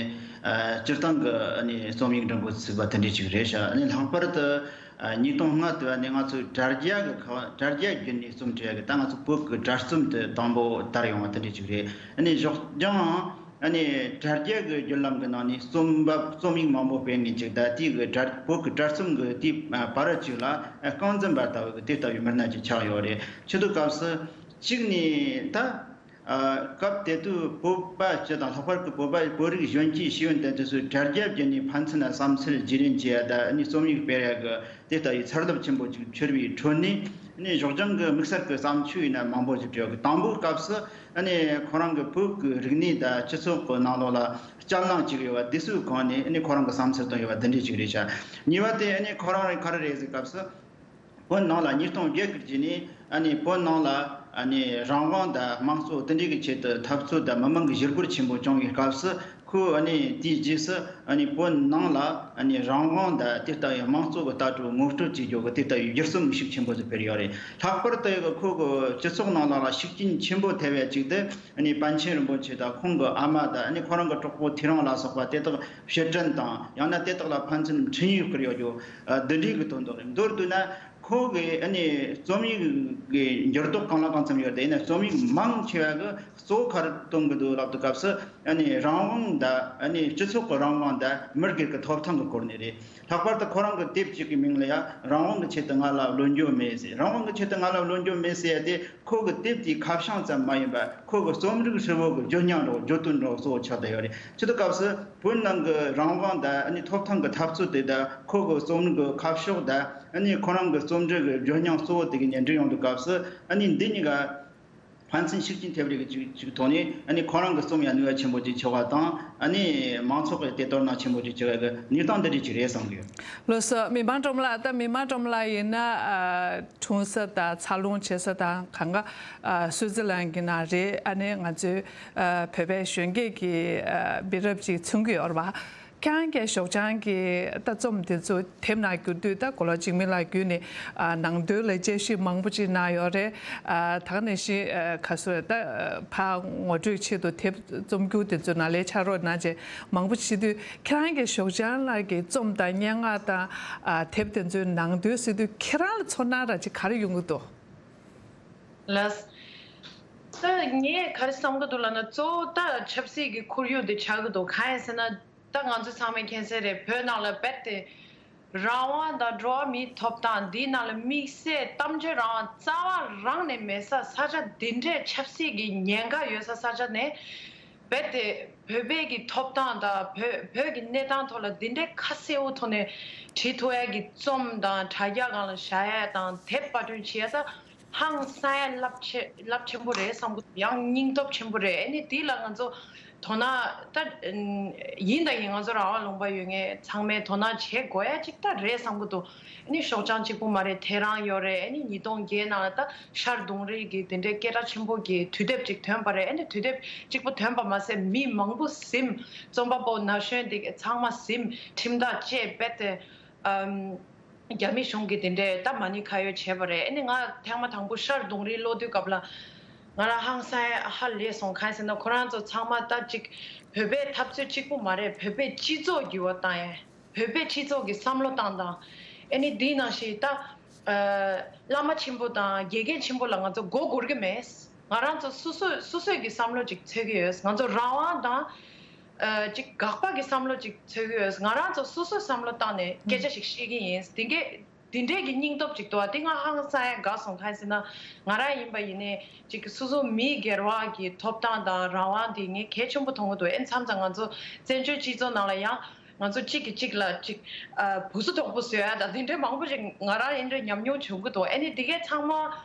ཨ། སྤྱིར་བཏང་གི། ཨ་ནི་རྩོམ་ཡིག་འདྲ་པོ་ཚུགས་པ་དེ་འདྲ་ཅིག་རེད་ཤག་ཨ་ནི་ལྷག་པར་དུ། ཨ། ཉིས་སྟོང་ལྔ་དུ། ཨ་ནི་ང་ཚོ་དྲ་རྒྱ་གི་ཁ། དྲ་རྒྱ་བརྒྱུད་ནས་རྩོམ་བྲིས་ཡ་གི། ད་ང་ཚོ་བོད་ཀྱི་དྲ་རྩོམ་དེ་དང་པོ་དར་ཡོང་བ་དེ་འདྲ་ཅིག་རེད། ཨ་ནི་ཞོགས་ལྗང་། ཨ་ནི་དྲ་རྒྱ་གི་བརྒྱུད་ལམ་གྱི་ནང་ནས་རྩོམ་པ། རྩོམ་ཡིག་མང་པོ་སྤེལ་མཁན་ཅིག་ད་དེ་གི་དྲ། བོད་ཀྱི་དྲ་རྩོམ་གྱི་དེའི་བར་ཅིག་ལ། ཨ། རྐང་འཛིན་པ་ལྟ་བུ་གི་དེ་ལྟ་བུའི་མི་སྣ་ཅིག་ཆགས་ཡོད་རེད། བྱེད་དུས་སྐབས་སུ་གཅིག་ནས་ད། ཨ། སྐབས་དེ་དུས་བོད་པ་སྤྱི་དང་། ལྷག་པར་དུ་བོད་པ། བོད་རིགས་གཞོན་སྐྱེས་ཤེས་ཡོན་ལྡན་དེ་ཚོས་དྲ་རྒྱ་བརྒྱུད་ནས་ཕན་ཚུན་ལ་བསམ་ཚུལ་བརྗེ་ལེན་བྱེད་ཡ་དང་། ཨ་ནི་རྩོམ་ཡིག་སྤེལ་ཡ་གི་དེ་ལྟ་བུའི་ཚ་རླབས་ཆེན་པོ་ཅིག་འཕྱུར་བའི་ཁྲོད་ནས། ཨ་ནི་ཞོགས་ལྗང་གི་དམིགས་བསལ་གྱི་བརྩམས་ཆོས་ཡིན་ན་མང་པོ་ཞིག་བྲིས་ཡོད་གི། དང་པོའི་སྐབས་སུ་ཨ་ནི་ཁོ་རང་གི་བོད་ཀྱི་རིག་གནས་དང་སྤྱི་ཚོགས་ཀྱི་ནང་ལོགས་ལ་རྐྱེན་ལངས་ཅིག་ཡོད་པ་དེ་ཚོའི་སྒང་ནས། ཨ་ནི་ཁོ་རང་གི་བསམ་ཚུལ་བཏོན་ཡོད་པ་འདི་འདྲ་ཅིག་རེད་ཤག་གཉིས་པ་དེ་ཨ་ནི་ཁོ་རང་རེ་ག་རེ་རེད་ཟེར་སྐབས་སུ། བོད་ནང་ལ་ཉིས་སྟོང་བརྒྱད་ཀྱི་རྗེས་ནས། ཨ་ནི་བོད་ནང་ལ། ཨ་ནི་རང་དབང་དང་དམངས་གཙོ་དེ་འདྲའི་གི་ཆེད་དུ་འཐབ་རྩོད་དང་མི་མང་གི་ཞི་རྒོལ་ཆེན་པོ་བྱུང་བའི་སྐབས་སུ། ཁོས་ཨ་ནི་དེའི་རྗེས་སུ། ཨ་ནི་བོད་ནང་ལ། ཨ་ནི་རང་དབང་དང་དེ་ལྟ་བུའི་དམངས་གཙོ་གི་ལྟ་གྲུབ་ངོ་སྤྲོད་བྱེད་རྒྱུ་གི་དེ་ལྟ་བུའི་བསྒྱུར་རྩོམ་ཤུགས་ཆེན་པོ་ཞིག་སྤེལ་ཡོད་རེད། ལྷག་པར་དུ་ཁོ་གི་སྤྱི་ཚོགས་ནང་ལོགས་ལ་ཤུགས་རྐྱེན་ཆེན་པོ་ཐེབས་ཡ་གཅིག་དེ། ཨ་ནི་པཎ་ཆེན་རིན་པོ་ཆེ་དང་ཁོང་གི་ཨ་མ་དང་། ཨ་ནི་ཁོ་རང་གི་གྲོགས་པོ་ཐེའུ་རང་ལ་སོགས་པ་དེ་དག་ཕྱིར་དྲན་དང་། ཡང་ན་དེ་དག་ལ་ཕན་ཚུན་འཕྲིན་ཡིག་བསྐུར་ཡོད་རྒྱུ། ཨ། འདི་འདྲའི་གི་དོན་དག་རེད། མདོར་བསྡུས་ན། ཁོ་གི་ཨ་ནི་རྩོམ་ཡིག་གི་འགྱུར་ལྡོག་གང་ལ་གང་འཚམ་ཡོད་དེ། ཡིན་ན་རྩོམ་ཡིག་མང་ཆེ་བ་གི་གཙོ་བོ་ག་རེ་སྟོན་གི་འདུག་ལབ་དུས་སྐབས་སུ། ཨ་ནི་རང་དབང་དང་ཨ་ནི་སྤྱི་ཚོགས་ཀྱི་རང་དབང་དང་མི་སྒེར་གྱི་ཐོབ་ཐང་གི་སྐོར་ནས་རེད། ལྷག་པར་དུ་ཁོ་རང་གི་དེབ་གཅིག་གི་མིང་ལ་ཡང་རང་དབང་གི་ཆེད་དུ་ང་ལ་བློ་འགྱོད་མེད་ཟེར། རང་དབང་གི་ཆེད་དུ་ང་ལ་བློ་འགྱོད་མེད་ཟེར་ཡ་དེ། ཁོ་གི་དེབ་དེའི་ཁ་བྱང་ཙམ་མ་ཡིན་པར། ཁོ་གི་རྩོམ་རིག་ཧྲིལ་བོ་གི་བརྗོད་སྙིང་འདྲ་བོ། བརྗོད་དོན་འདྲ་བོ་གཙོ་བོ་ཆགས་བསྡད་ཡོད་རེད། བྱས་དུས་སྐབས་སུ་བོད་ནང་གི་རང་དབང་དང་ཨ་ནི་ཐོབ་ཐང་གི་འཐབ་རྩོད་དེ་དང་། ཁོ་གི་རྩོམ་རིག་གི་ཁ་ཕྱོགས་དང་། ཨ་ནི་ཁོ་རང་གི་རྩོམ་འབྲི་གི་བརྗོད་སྙིང་གཙོ་བོ་དེ་གི་ནས་འབྲི་ཡོང་དུས་སྐབས་སུ། ཨ་ནི་འདི་གཉིས་ཀ་ཕན་ཚུན་ཤུགས་རྐྱེན་ཐེབས་རིགས་ཀྱི་ཅིག་ཅིག་ཐོག་ནས། ཨ་ནི་ཁོ་རང་གི་རྩོམ་ཡང་ནུས་པ་ཆེན་པོ་ཅིག་ཆགས་པ་དང་། ཨ་ནི་མང་ཚོགས་ཀྱི་དེ་དོ་སྣང་ཆེན་པོ་ཅིག་བྱེད་པའི་གི་གནས་སྟངས་འདི་འདྲ་ཅིག་རེད་བསམ་གི་ཡོད། ལགས་སོ། མི་དམངས་ཁྲོམ་ལ། ད་མི་དམངས་ཁྲོམ་ལ་ཡིན་ན། ཨ། འཁྲུངས་ས་དང་འཚར་ལོངས་བྱེད་ས་དང་གང་ག་ཨ། སུའི་ཙི་ལན་གྱི་ནང་རེད། ཨ་ནི་ང་ཚོའི་ཨ། བོད་པའི་གཞོན་སྐྱེས་ཀྱི་ཨ། མི་རབས་ཅིག་མཚོན་གྱི་ཡོད་རེད་པ། ཁྱེད་རང་གིས་ཞོགས་ལྗང་གི་ད་རྩོམ་འདི་ཚོ་དེབ་ནང་བསྒྱུར་དུས། ད་མགོ་ལོག་འཇིགས་མེད་ལགས་བརྒྱུད་ནས་ཨ། ནང་དོན་ལ་དཔྱད་ཞིབ་མང་པོ་ཅིག་གནང་ཡོད་རེད། ཨ། ད་ག་ནང་བཞིན་ཨ། ག་ཚོད་ད་ཕར་ངོ་སྤྲོད་ཆེད་དུ་དེབ་རྩོམ་སྒྱུར་དེ་ཚོའི་ནང་ལ་ཕྱག་རོགས་གནང་བྱས་མང་པོ་བྱེད་དུས། ཁྱེད་རང་གིས་ཞོགས་ལྗང་ལགས་ཀྱི་རྩོམ་དང་སྙན་ངག་དང་ཨ། དེབ་དེ་ཚོའི་ནང་དོན་གཟིགས་དུས། ཁྱེད་རང་ལ་ཚོར་སྣང་ར་ཅིག་ག་རེ་ཡོང་གི་འདུག་ལགས། ད་ངས་ག་རེ་བསམ་གྱི་འདུག་ལབ་ན། གཙོ་བོ་ད་ཆབ་སྲིད་ཀྱི་ཁོར་ཡུག་དེ་ཆགས་ཀྱི་འདུག་གང་ཡིན་ཟེར་ན། ད་ང་ཚོ་ཚང་མས་མཁྱེན་གསལ་རེད། བོད་ནང་ལ་རྦད་དེ་རང་དབང་དང་འགྲོ་བ་མིའི་ཐོབ་ཐང་འདིའི་ནང་ལ་དམིགས་བསལ་གཏམ་བརྗོད་རང་དབང་རྩ་བ་རང་ནས་མེད་ས་ས་ཆ་འདི་འདྲའི་ཆབ་སྲིད་ཀྱི་ཉེན་ཁ་ཡོད་ས་ས་ཆ་ནས། རྦད་དེ་བོད་པའི་གི་ཐོབ་ཐང་དང་བོད་བོད་ཀྱི་གནས་སྟངས་ཐོག་ལ་འདི་འདྲའི་ཁ་གསལ་བོ་ཐོག་ནས་བྲིས་ཐུབ་ཡ་གི་རྩོམ་དང་དྲ་རྒྱ་སྒང་ལ་བཞག་ཡ་དང་དེབ་པར་སྐྲུན་བྱེད་ཡ་ད་ཧང་སང་ཡ་རླབས་ཆེ་རླབས་ཆེན་པོ་རེད་བསམ་གི་འདུག་ཡང་སྙིང་སྟོབས་ཆེན་པོ་རེད། ཨ་ནི་དེ་ལ་ང་ཚོ་དོ་སྣང་ད་ཡིན་དང་ཡིན། ང་ཚོ་རང་དབང་ལུང་པ་ཡོད་མཁན་ཚང་མས་དོ་སྣང་བྱེད་དགོས་ཡ་ཅིག་ད་རེད་བསམ་གི་འདུག་ཨ་ནི་ཞོགས་ལྗང་གཅིག་པུ་མ་རེད། དེ་རང་ཡོད་རེད། ཨ་ནི་ཉིས་སྟོང་བརྒྱད་ནང་ལ་ད་ཤར་དུང་རི་གི་དེ་འདྲའི་སྐད་གྲགས་ཆེན་པོ་གི་དུས་དེབ་ཅིག་ཐོན་པ་རེད། ཨ་ནི་དུས་དེབ་གཅིག་པུ་ཐོན་པ་མ་ཟད་མི་མང་པོ་ཟིན། རྩོམ་པ་པོ་ན་གཞོན་དེ་ཚང་མ་ཟིན། ཁྲིམས་ཐག་བཅད། རྦད་དེ་ཨམ། རྒྱ་མི་གཞུང་གིས་དེ་འདྲའི་ད་མ་ཎི་ཁ་གཡོག་བྱས་པ་རེད། ཨ་ནི་ང་ཐེངས་མ་དང་པོ་ཤར་དུང་རི་ལོག་དུས་སྐབས་ལ་ང་རང་ཧང་སང་ཧ་ལས་སོང་། གང་ཡིན་ཟེར་ན་ཁོ་རང་ཚོ་ཚང་མ་ད་ཅིག་བོད་པའི་འཐབ་རྩོད་གཅིག་པུ་མ་རེད། བོད་པའི་སྤྱི་ཚོགས་འགྱུར་བ་བཏང་ཡས། བོད་པའི་སྤྱི་ཚོགས་ཀྱི་བསམ་བློ་བཏང་སྟངས། ཨ་ནི་འདི་ནང་བཞིན་ད་ཨ་བླ་མ་ཆེན་པོ་དང་དགེ་རྒན་ཆེན་པོ་ལ་ང་ཚོ་མགོ་སྒུར་གི་མེད། ང་རང་ཚོ་སོ་སོ་སོ་སོའི་གི་བསམ་བློ་ཅིག་འཚོལ་གི་ཡོད། ང་ཚོ་རང་དབང་དང་ཨ་ཅིག་དགག་པ་གི་བསམ་བློ་ཅིག་འཚོལ་གི་ཡོད། ང་རང་ཚོ་སོ་སོའི་བསམ་བློ་བཏང་ནས་སྐད་ཆ་ཞིག་བཤད་གི་ཡིན། དེ་གས་དེ་འདྲས་ཀྱི་སྙིང་སྟོབས་ཅིག་འདུག་པ། དེ་ང་ཧང་སང་ཡ་དགའ་སོང་། གང་ཡིན་ཟེར་ན་ང་རང་ཡིན་པ་ཡིན་ནའི་ཅིག་སོ་སོ་མི་སྒེར་བ་གི་ཐོབ་ཐང་དང་རང་དབང་དེ་ངས་གལ་ཆེན་པོ་མཐོང་གི་འདུག་ཨེ་མཚམས་མཚམས་ང་ཚོ་བཙན་བྱོལ་སྤྱི་ཚོགས་ནང་ལ་ཡང་ང་ཚོ་གཅིག་གིས་གཅིག་ལ་ཅིག་ཨ་བུ་སུ་དོག་པོ་བཟོ་ཡ་དང་དེ་འདྲའི་མང་པོ་ཞིག་ང་རང་ཡིན་འདྲའི་ཉམས་མྱོང་བྱུང་གི་འདུག་ཨ་ནི་དེ་གས་ཚང་མ་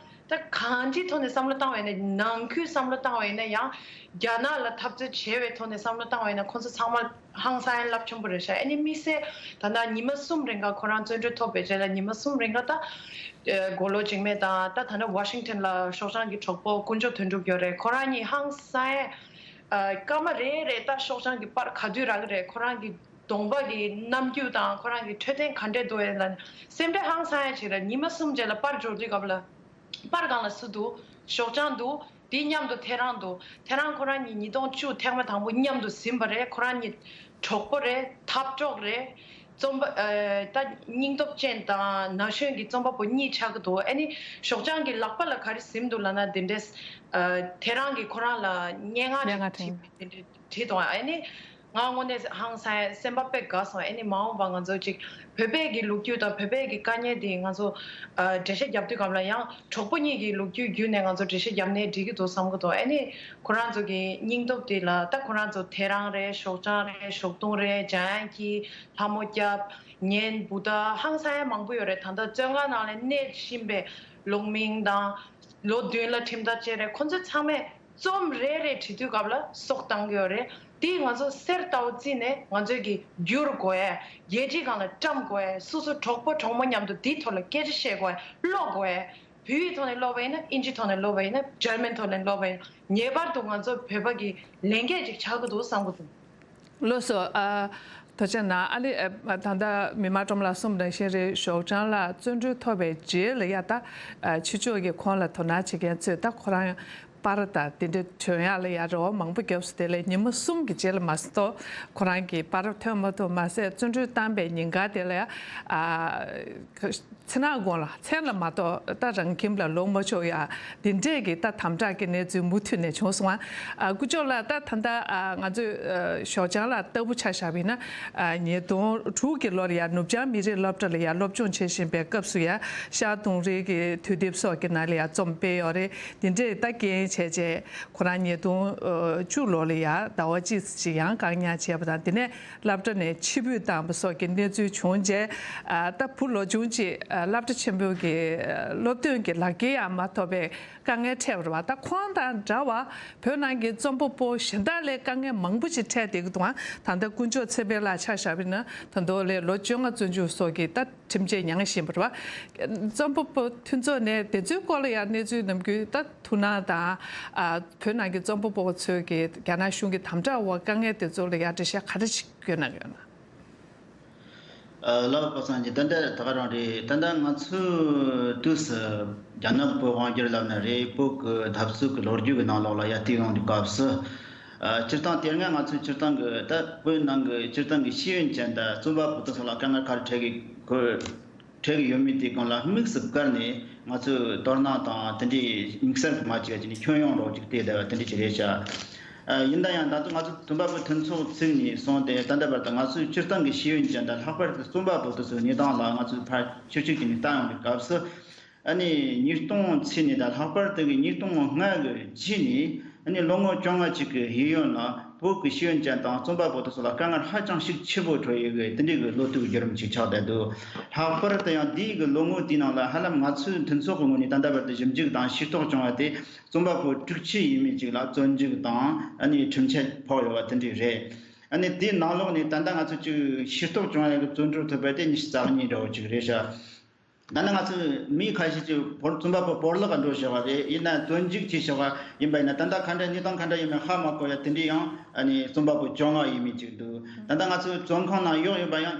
ད་གང་ཅིའི་ཐོག་ནས་བསམ་བློ་བཏང་བ་ཡིན་ན། ནང་ཁུལ་བསམ་བློ་བཏང་བ་ཡིན་ན། ཡང་རྒྱ་ནག་ལ་འཐབ་རྩོད་བྱས་པའི་ཐོག་ནས་བསམ་བློ་བཏང་བ་ཡིན་ན། ཁོང་ཚོ་ཚང་མ་ཧང་སང་ཡ་རླབས་ཆེན་པོ་རེད་ཤག་ཨ་ནི་དམིགས་བསལ་ད་ལྟ་ཉི་མ་གསུམ་རིང་ག་ཁོ་རང་བཙོན་གྲོལ་ཐོབ་པའི་རྗེས་ལ་ཉི་མ་གསུམ་རིང་ག་ད་ཨ་མགོ་ལོག་འཇིགས་མེད་དང་། ད་ད་ལྟ་ཝ་ཤིང་ཊོན་ལ་ཤོག་བྱང་གི་གྲོགས་པོ་དཀོན་མཆོག་དོན་གྲུབ་ཡོད་རེད། ཁོ་རང་གཉིས་ཧང་སང་ཡ་ཨ་སྐར་མ་རེ་རེ་ད་ཤོག་བྱང་གི་པར་ག་དུས་རག་གི་རེད། ཁོ་རང་གི་གདོང་པ་གི་རྣམ་འགྱུར་དང་ཁོ་རང་གི་འཕྲོད་བསྟེན་ག་འདྲས་འདུག་ཨེ་ལ་སེམས་ཁྲལ་ཧང་སང་ཡ་ཅིག་རེད། ཉི་མ་གསུམ་རྗེས་ལ་པར་འབྱོར་དུས་སྐབས་ལ། པར་སྒང་ལ་སུ་འདུག་ཤོག་བྱང་འདུག་དེའི་མཉམ་དུ་ཐེ་རང་འདུག་ཐེ་རང་ཁོ་རང་གཉིས་ཉིས་སྟོང་བཅུ་ཐེངས་མ་དང་པོ་མཉམ་དུ་ཟིན་པ་རེད། ཁོ་རང་གཉིས་གྲོགས་པོ་རེད། འཐབ་གྲོགས་རེད། རྩོམ་པ་ཨ་ད་སྙིང་སྟོབས་ཅན་དང་ན་གཞོན་གྱི་རྩོམ་པ་པོ་གཉིས་ཆགས་ཀྱི་འདུག་ཨ་ནི་ཤོག་བྱང་གི་ལག་པ་ལ་ག་རེ་ཟིན་འདུག་ལབ་ན། དེ་འདྲས་ཨ་ཐེ་རང་གིས་ཁོ་རང་ལ་སྙན་ངག་སྙན་ངག་ཅིག་བྲིས་དེ་འདྲས་བྲིས་འདུག་ཨ་ནི། ང་དངོས་གནས་ཧང་སང་སེམས་པ་དཔེ་དགའ་སོང་། ཨ་ནི་མ་འོངས་པ་ང་ཚོ་ཅིག་བོད་པའི་གི་ལོ་རྒྱུས་དང་བོད་པའི་གི་དཀའ་ངལ་དེ་ང་ཚོ་ཨ་འགྲེལ་བཤད་རྒྱབ་དུས་སྒང་ལ་ཡང་གྲོགས་པོ་གཉིས་ཀྱི་ལོ་རྒྱུས་བརྒྱུད་ནས་ང་ཚོ་འགྲེལ་བཤད་རྒྱབ་ནའི་འགྲིག་གི་འདུག་བསམ་གི་འདུག་ཨ་ནི་ཁོ་རང་ཚོ་གི་སྙིང་སྟོབས་དེ་ལ་ད་ཁོ་རང་ཚོ་ཐེ་རང་རེད། ཤོག་བྱང་རེད། ཞོགས་དུང་རེད། འཇམ་དབྱངས་སྐྱིད། ལྷ་མོ་སྐྱབས། ངན་བུ་ད་ཧང་སང་ཡ་མང་པོ་ཡོད་རེད། ད་ལྟ་བཙོན་ཁང་ནང་ལ་གནས་བཞིན་པའི་ལུང་མིང་དང་། ལོ་བདུན་ལ་ཁྲིམས་ཐག་བཅད་རེད། ཁོ་ཚོ་ཚང་མས་རྩོམ་རེ་རེ་བྲིས་དུས་སྐབས་ལ་སྲོག་བཏང་གི་ཡོད་རེད། དེ་ང་ཚོ་གསེར་ལྟ་བུ་བརྩིས་ནས་ང་ཚོས་ཀྱི་བསྒྱུར་དགོས་ཡ། རྒྱལ་སྤྱིའི་སྒང་ལ་བཀྲམ་དགོས་ཡ། སོ་སོ་གྲོགས་པོ་གྲོགས་མོ་མཉམ་དུ་དེའི་ཐོག་ལ་སྐད་ཆ་བཤད་དགོས་ཡ། ཀློག་དགོས་ཡ། བོད་ཡིག་ཐོག་ནས་ཀློག་པ་ཡིན་ན། ཨིན་ཇི་ཐོག་ནས་ཀློག་པ་ཡིན་ན། འཇར་མན་ཐོག་ནས་ཀློག་པ་ཡིན་ན། ངེས་པར་དུ་ང་ཚོ་བོད་པ་གི་ལས་འགན་ཅིག་ཆགས་ཀྱི་འདུག་བསམ་གྱི་འདུག་ལགས་སོ། ཨ། ཐུགས་རྗེ་གནང་། ཨ་ནི་ཨ་ད་ལྟ་མི་དམངས་ཁྲོམ་ལ་གསུངས་པ་ནང་བཞིན་རེད། ཞོགས་ལྗང་ལགས་བཙོན་གྲོལ་ཐོབ་པའི་རྗེས་ལ་ཡ་ད་ཨ་ཕྱི་ཕྱོགས་ཀྱི་ཁོང་ལ་དོ་སྣང་བྱེད་མཁན་ཚོས་ད་ཁོ་རང་ པར་དང་དེ་འདྲ་ཐོན་ཡག་ལ་ཡ་རེ་བ་མང་པོ་བརྒྱབ་སོང་། དེ་ལས་ཉི་མ་གསུམ་གྱི་རྗེས་ལ་མ་གཏོགས་ཁོ་རང་གི་པར་ཐོན་མ་ཐུབ། མ་ཟད་བརྩོན་འགྲུས་བཏང་པའི་ཉིན་དཀར་དེ་ལ་ཡ་ཨ། མཚན་ནག་དགོང་ལ་མཚན་ལ་མ་གཏོགས་ད་རང་ཁྱིམ་ལ་ལོག་མ་ཆོག་ཡ་འདི་འདྲས་ཀྱི་ད་དམ་དྲག་གི་གནས་ཚུལ་མུ་མཐུད་ནས་བྱུང་སོང་ང་། ཨ། དཀོན་མཆོག་ལགས། ད་ད་ལྟ་ཨ་ང་ཚོས་ཨ་ཞོགས་ལྗང་ལ་ལྟ་བུ་ཆ་བཞག་པ་ཡིན་ན། ཨ། ཉིས་སྟོང་དྲུག་གི་ལོར་ཡ་ནུབ་བྱང་མི་རིགས་སློབ་གྲྭ་ལ་ཡ་སློབ་སྦྱོང་བྱེད་བཞིན་པའི་སྐབས་སུ་ཡ་ཤར་དུང་རི་གི་དུས་དེབ་སོགས་ཀྱི་ནང་ལ་ཡ་རྩོམ་སྤེལ་ཡོད་རེད། འདི་འདྲས་ད་རྐྱེན་བྱས་རྗེས་ཁོ་རང་ཉིས་སྟོང་བཅུ་ལོ་ལ་ཡ་ཟླ་བ་གཅིག་ཅིག་ཡང་བཀག་ཉར་བྱས་པ་དང་། དེ་ནས་སློབ་གྲྭ་ནས་ཕྱིར་འབུད་བཏང་པ་སོགས་ཀྱི་གནས་ཚུལ་བྱུང་རྗེས། ཨ། ད་བུ་ལོ་ཆུང་གཅིག་ཨ་སློབ་གྲྭ་ཆེན་པོའི་གི་ཨ་སློབ་ཐོན་གྱི་ལག་འཁྱེར་ཡང་མ་ཐོབ་པའི་དཀའ་ངལ་འཕྲད་པ་རེད་བ། ད་ཁོང་དང་འདྲ་བ་བོད་ནང་གི་རྩོམ་པ་པོ་གཞན་དག་ལས་དཀའ་ངལ་མང་པོ་ཞིག་འཕྲད་བསྡད་ཀྱི་འདུག་ཨ། ད་ལྟ་དཀོན་མཆོག་ཚེ་འཕེལ་ལགས་ཆ་བཞག་པ་ཡིན་ན་ད་དུང་ལོ་བཅོ་ལྔ་བཙོན་འཇུག་སོགས་ཀྱི་ད་ཁྲིམས་ཆད་མྱངས་བཞིན་པ་རེད་བ། རྩོམ་པ་པོ་མཐུན་ཚོགས་ནས་དེ་ཚོའི་སྐོར་ལ་ཡང་གནས་ཚུལ་ནམ་རྒྱུན་ད་ཐུགས་སྣང་དང་། ཨ། བོད་ནང་གི་རྩོམ་པ་པོ་ཚོས་ཀྱི་རྒྱ་ནག་གཞུང་གི་དམ་དྲག་འོག་དཀའ་ངལ་དེ་ཚོ་ལ་ཡང་འགྲེལ་བཤད་ག་འདྲ་ཞིག་སྐྱོན་གནང་ཡོད་ན། ཨ། ལགས་པ་སངས་རྒྱས། ད་ལྟ་ད་ག་རང་རེད། ད་ལྟ་ང་ཚོས་དུས་སུ་རྒྱ་ནག་བོད་དབང་སྒྱུར་ལབ་ན་རེད། བོད་ཀྱི་འཐབ་རྩོད་ཀྱི་ལོ་རྒྱུས་ཀྱི་ནང་ལོགས་ལ་ཡར་བལྟས་ཡོང་དུས་སྐབས་སུ། ཨ། སྤྱིར་བཏང་དེ་སྔ་ང་ཚོས་སྤྱིར་བཏང་གི་ད་བོད་ནང་གི་སྤྱིར་བཏང་གི་ཤེས་ཡོན་ཅན་དང་རྩོམ་པ་པོ་དེ་ཚོ་ལ་དཀའ་ངལ་ག་རེ་འཕྲད་ཀྱི་ཡོད་འཕྲད་ཀྱི་ཡོད་མེད་དེའི་སྒང་ལ་དམིགས་སུ་བཀར་ནས་ང་ཚོས་དོ་སྣང་དང་དེ་འདྲའི་དམིགས་བསལ་གྱི་མ་བྱས་ཀྱི་ནི་ཁྱོན་ཡོངས་རོགས་ཅིག་བལྟས་བསྡད་པ་དེ་འདྲ་ཅིག་རེད་ཤག་ཨ། ཡིན་ན་ཡང་ད་དུང་ང་ཚོ་རྩོམ་པ་པོ་མཐུན་ཚོགས་ཚུགས་ནས་བཟུང་སྟེ་ད་ལྟ་བར་དུ་ང་ཚོའི་སྤྱིར་བཏང་གི་ཤེས་ཡོན་ཅན་དང་ལྷག་པར་དུ་རྩོམ་པ་པོ་དེ་ཚོའི་གནས་སྟངས་ལ་ང་ཚོས་ཕར་ཕྱོགས་གཅིག་གི་ནས་བལྟ་ཡོང་དུས་སྐབས་སུ། ཨ་ནི་ཉིས་སྟོང་ཚུན་ནས་དང་ལྷག་པར་དུ་གི་ཉིས་སྟོང་ལྔ་གི་རྗེས་ནས་ཨ་ནི་ལོ་ངོ་བཅོ་ལྔ་ཅིག་གི་ཡིན་ཡོད་ན་བོད་ཀྱི་ཤེས་ཡོན་ཅན་དང་རྩོམ་པ་པོ་དེ་ཚོ་ལ་དཀའ་ངལ་ཧ་ཅང་ཤུགས་ཆེན་པོ་འཕྲད་ཡོད་གི་དེ་འདྲའི་གི་ལོ་དུས་བརྒྱུད་རིམ་ཅིག་ཆགས་བསྡད་འདུག་ལྷག་པར་དུ་ཡང་འདིའི་གི་ལོ་ངོ་དེའི་ནང་ལ་ཧ་ལམ་ང་ཚོའི་མཐུན་ཚོགས་ཀྱི་ངོས་ནས་ད་ལྟ་བར་དུ་ཞིབ་འཇུག་དང་ཤེས་རྟོགས་བྱུང་བ་དེ་རྩོམ་པ་པོ་དྲུག་ཅུ་ཡས་མས་ཅིག་ལ་བཙོན་འཇུག་དང་ཨ་ནི་ཁྲིམས་ཆད་ཕོག་ཡོད་པ་དེ་འདྲ་རེད། ཨ་ནི་དེའི་ནང་ལོགས་ནས་ད་ལྟ་ང་ཚོ་ཅིག་ཤེས་རྟོགས་བྱུང་ཡག་གི་བཙོན་གྲོལ་ཐུབ་པ་དེ་ཉི་ཤུ་རྩ་གཉིས་འདྲ་བོ་ཅིག་རེད་ཤག་ད་ནི་ང་ཚོའི་མི་ཁ་ཤས་ཀྱིས་བོར་རྩོམ་པ་པོ་བོར་བརླག་ག་འགྲོ་བཞག་པ་རེད། ཡིན་ན་བཙོན་འཇུག་བྱས་བཞག་པ་ཡིན་པ་ཡིན་ན་ད་ལྟ་ག་འདྲ་གནས་སྟངས་ག་འདྲ་ཡིན་མིན་ཧ་མ་གོ་ཡ་དེ་འདྲའི་ཡང་ཨ་ནི་རྩོམ་པ་པོ་བཅོ་ལྔ་ཡས་མས་ཅིག་འདུག་ད་ལྟ་ང་ཚོའི་བཙོན་ཁང་ནང་གཡོག་ཡོད་པ་ཡང་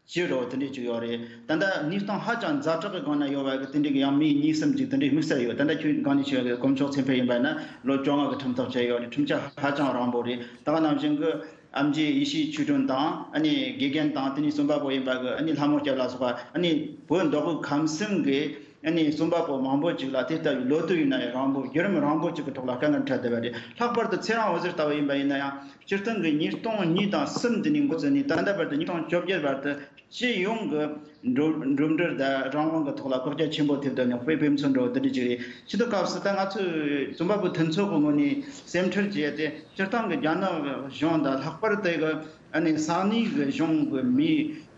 བཅུ་འདྲ་བོ་དེ་འདྲས་ཅིག་ཡོད་རེད། ད་ལྟ་གནས་སྟངས་ཧ་ཅང་ཛ་དྲག་གི་སྒང་ན་ཡོད་པ་གི་དེ་འདྲས་གི་ཡང་མི་གཉིས་གསུམ་ཅིག་དེ་འདྲས་དམིགས་བསལ་ཡོད། ད་ལྟ་ཁྱོད་སྒང་ནས་ཞུས་པ་གི་དཀོན་མཆོག་ཚེ་འཕེལ་ཡིན་པ་ན་ལོ་བཅོ་ལྔ་གི་ཁྲིམས་ཐག་བཅད་ཡོད་རེད། ཁྲིམས་ཆད་ཧ་ཅང་རིང་པོ་རེད། ད་ག་ནང་བཞིན་གི་ཨེམ་ཆི་ཡེ་ཤེས་ཆོས་སྒྲོན་དང་ཨ་ནི་དགེ་རྒན་དང་དེ་ནས་རྩོམ་པ་པོ་ཡིན་པ་གི་ཨ་ནི་ལྷ་མོ་སྐྱབས་ལ་སོགས་པ་ཨ་ནི་བོད་མདོ་དབུས་ཁམས་གསུམ་གི་ཨ་ནི་རྩོམ་པ་པོ་མང་པོ་ཅིག་ལ་དེ་ལྟ་བུའི་ལོ་དུས་ཡིན་ན་ཡང་རིང་པོ་བརྒྱུད་རིམ་རིང་པོ་ཅིག་གི་ཐོག་ལ་དཀའ་ངལ་འཕྲད་བསྡད་པ་རེད། ལྷག་པར་དུ་ཚེ་རིང་འོད་ཟེར་ལྟ་བུ་ཡིན་པ་ཡིན་ན་ཡང་སྤྱིར་བཏང་གི་ཉིས་སྟོང་གཉིས་དང་གསུམ་དེ་ནས་འགོ་བཙུགས་ནས་ད་ལྟ་བར་དུ་ཉིས་སྟོང་བཅོ་བརྒྱད་བར་དུ་སྤྱི་ཡོངས་ཀྱི་འགྲོ་འགྲོ་འགྲུལ་དང་རང་དབང་གི་ཐོག་ལ་བཀག་རྒྱ་ཆེན་པོ་ཐེབས་བསྡད་ནས་དཔེ་དཔེ་མཚོན་འདྲ་བོ་དེ་འདྲ་ཅིག་རེད། སྤྱི་ཚོགས་སྐབས་སུ་ད་ང་ཚོས་རྩོམ་པ་པོ་མཐུན་ཚོགས་ཀྱི་ངོས་ནས་སེམས་ཁྲལ་བྱས་ཏེ་སྤྱིར་བཏང་གི་རྒྱ་ནག་གཞུང་དང་ལྷག་པར་དུ་གི་ཨ་ནི་ས་གནས་ཀྱི་གཞུང་གི་མི་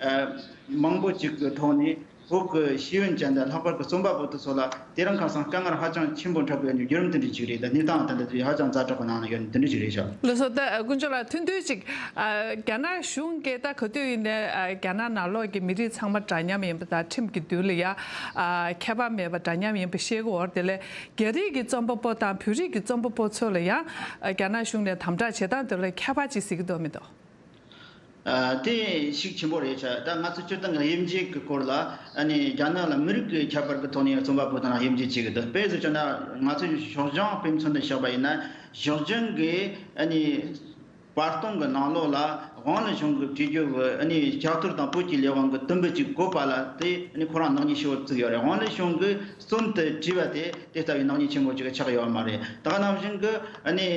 ཨ་མང་པོ་ཅིག་གི་ཐོག་ནས་བོད་ཀྱི་ཤེས་ཡོན་ཅན་དང་ལྷག་པར་གྱི་རྩོམ་པ་པོ་དེ་ཚོ་ལ་དེ་རིང་ཁ་སང་དཀའ་ངལ་ཧ་ཅང་ཆེན་པོ་འཕྲད་ཀྱི་ཡོད་ནི་བརྒྱུད་རིམ་དེ་འདྲ་ཅིག་རེད། ད་གནས་སྟངས་ད་ལྟ་དེ་ཧ་ཅང་ཛ་དྲག་གི་ནང་ན་ཡོད་ནི་དེ་འདྲ་ཅིག་རེད་ཤག་ལགས་སོ། ད་དཀོན་མཆོག་ལགས་ཐུང་ཐུང་ཅིག་ཨ། རྒྱ་ནག་གཞུང་གིས་ད་ག་དུས་ཡིན་ནའི་ཨ། རྒྱ་ནག་ནང་ལོགས་ཀྱི་མི་རིགས་ཚང་མ་འདྲ་མཉམ་ཡིན་པ་དང་ཁྲིམས་ཀྱི་མདུན་ལ་ཡ་ཨ། ཁྱད་པར་མེད་པ་འདྲ་མཉམ་ཡིན་པ་ཤེས་ཀྱི་ཡོད་རེད། དེ་ལས་རྒྱ་རིགས་ཀྱི་རྩོམ་པ་པོ་དང་བོད་རིགས་ཀྱི་རྩོམ་པ་པོ་ཚོ་ལ་ཡང་ཨ། རྒྱ་ནག་གཞུང་ནས་དམ་དྲག་བྱེད་སྟངས་དེ་ལ་ཁྱད་པར་ཅིག་གཟིགས་ཀྱི་འདུག་མི་འདུག་ཨ། དེ་ཤུགས་ཆེན་པོ་རེད་ཤག་ད་ང་ཚོ་སྤྱིར་བཏང་གི་དབྱེ་འབྱེད་ཀྱི་སྐོར་ལ་ཨ་ནི་རྒྱ་ནག་ལ་མི་རིགས་ཀྱི་ཁྱད་པར་གྱི་ཐོག་ནས་རྩོམ་པ་པོ་དང་དབྱེ་འབྱེད་བྱེད་ཀྱི་འདུག་དཔེ་བཞག་ན་ང་ཚོས་ཞོགས་ལྗང་དཔེ་མཚོན་དུ་བཞག་པ་ཡིན་ན་ཞོགས་ལྗང་གི་ཨ་ནི། བར་སྟོང་གི་ནང་ལོགས་ལ་ཝང་ལི་ཞུང་གིས་བྲིས་རྒྱུ་གི་ཨ་ནི་ལྕགས་ཐོར་དང་བོད་ཀྱི་ལས་དབང་གི་དུམ་བུ་གཅིག་བཀོད་པ་ལ་དེ་ཨ་ནི་ཁོ་རང་ནག་ཉེས་ཆེ་བོ་བཙུགས་ཡོད་རེད། ཝང་ལི་ཞུང་གིས་རྩོམ་དེ་བྲིས་པ་དེ་དེ་ལྟ་བུའི་ནག་ཉེས་ཆེན་པོ་ཅིག་ཆགས་ཡོད་མ་རེད། ད་ག་ནང་བཞིན་གི་ཨ་ནི་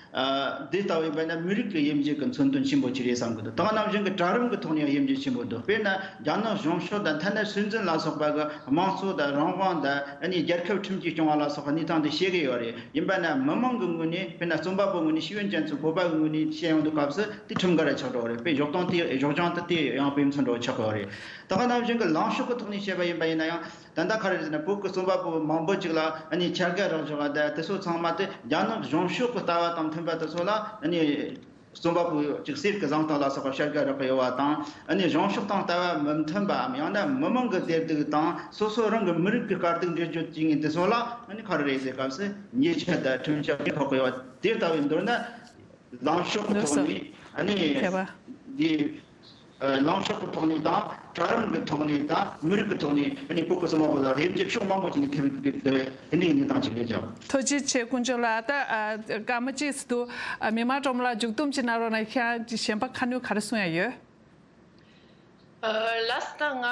ཨ་དེ་ལྟ་བུའི་བས་ན་མི་རིགས་ཀྱི་དབྱེ་འབྱེད་ཀྱི་མཚོན་དོན་ཆེན་པོ་ཅིག་རེད་བསམ་གི་འདུག་ད་ག་ནང་བཞིན་གི་གྲལ་རིམ་གྱི་ཐོག་ནས་དབྱེ་འབྱེད་ཆེན་པོ་འདུག་དཔེར་ན་རྒྱ་ནག་གཞུང་ཕྱོགས་དང་ཐ་ན་སྲིད་འཛིན་ལ་སོགས་པ་གི་དམངས་གཙོ་དང་རང་དབང་དང་ཨ་ནི་རྒྱལ་ཁབ་ཁྲིམས་ཀྱིས་སྐྱོང་བ་ལ་སོགས་པ་གནས་སྟངས་དེ་བཤད་གི་ཡོད་རེད། ཡིན་པ་ན་མི་མང་གི་ངོས་ནས་དཔེར་ན་རྩོམ་པ་པོའི་ངོས་ནས་ཤེས་ཡོན་ཅན་ཚོའི་བོད་པ་གི་ངོས་ནས་བཤད་ཡོང་དུས་སྐབས་སུ་དེ་ཁྲིམས་འགལ་ར་ཆགས་འགྲོ་བ་རེད། དཔེ་ཞོགས་ཐང་དེ་ཞོགས་ལྗང་དེ་དེ་ཡང་དཔེ་མཚོན་འགྲོ་ཆགས་ཡོད་རེད། ད་ག་ནང་བཞིན་གྱི་ལངས་ཕྱོགས་ཀྱི་ཐོག་ནས་བཤད་པ་ཡིན་པ་ཡིན་ན་ཡང་ད་ལྟ་ག་རེ་རེད་ཟེར་ན་བོད་ཀྱི་རྩོམ་པ་པོ་མང་པོ་ཅིག་ལ་ཨ་ནི་ཁྱབ་གདལ་རག་བཞག་པ་དེ་དེ་ཚོ་ཚང་མ་དེ་རྒྱ་ནག་གཞུང་ཕྱོགས་ཀྱི་ལྟ་བ་དང་མཐུན་པ་དེ་ཚོ་ལ་ཨ་ནི། རྩོམ་པ་པོ་ཅིག་གསེར་གྱི་བཟང་སྟངས་ལ་སོགས་པ་ཁྱབ་གདལ་རག་གི་ཡོད་པ་དང་ཨ་ནི་གཞུང་ཕྱོགས་དང་ལྟ་བ་མི་མཐུན་པའམ་ཡང་ན་མི་མང་གི་བདེ་སྡུག་དང་སོ་སོ་རང་གི་མི་རིགས་ཀྱི་དཀའ་སྡུག་འགྲེལ་བརྗོད་བྱེད་མཁན་དེ་ཚོ་ལ་ཨ་ནི་ག་རེ་རེད་ཟེར་སྐབས་སུ་ཉེས་ཆད་དང་ཁྲིམས་ཆད་ཕོག་གི་ཡོད་པ་དེ་ལྟ་བུའི་མདོར་ན་ལངས་ཕྱོགས་ཀྱི་ཐོག་ནས་ཨ་ནི་འདི་ལངས་ཕྱོགས་ཀྱི་ཐོག་ནས་དང་ གྲལ་རིམ་གྱི་ཐོག་ནས་དང་མི་རིགས་ཀྱི་ཐོག་ནས་ཨ་ནི་སྤུ་གུ་ཚང་མ་བོ་ལ་རིམ་གྱིས་ཕྱོགས་མང་པོ་ཅིག་ནས་ཐེབས་ཡོད་པའི་དེ་འདྲའི་གནས་སྟངས་ཅིག་རེད་ཀྱང་། ཐུགས་རྗེ་ཆེ་དཀོན་མཆོག་ལགས། ད་ཨ་སྐར་མ་གཅིག་ཙམ་འདུག་ཨ་མི་མང་སྒྲོལ་མ་ལགས་མཇུག་བསྡོམས་ཅིག་གནང་རོགས་གནང་། ཁྱེད་རང་གཞན་པ་ཁ་སྣོན་ག་རེ་གསུང་ཡ་ཡོད། ལགས་ད་ང་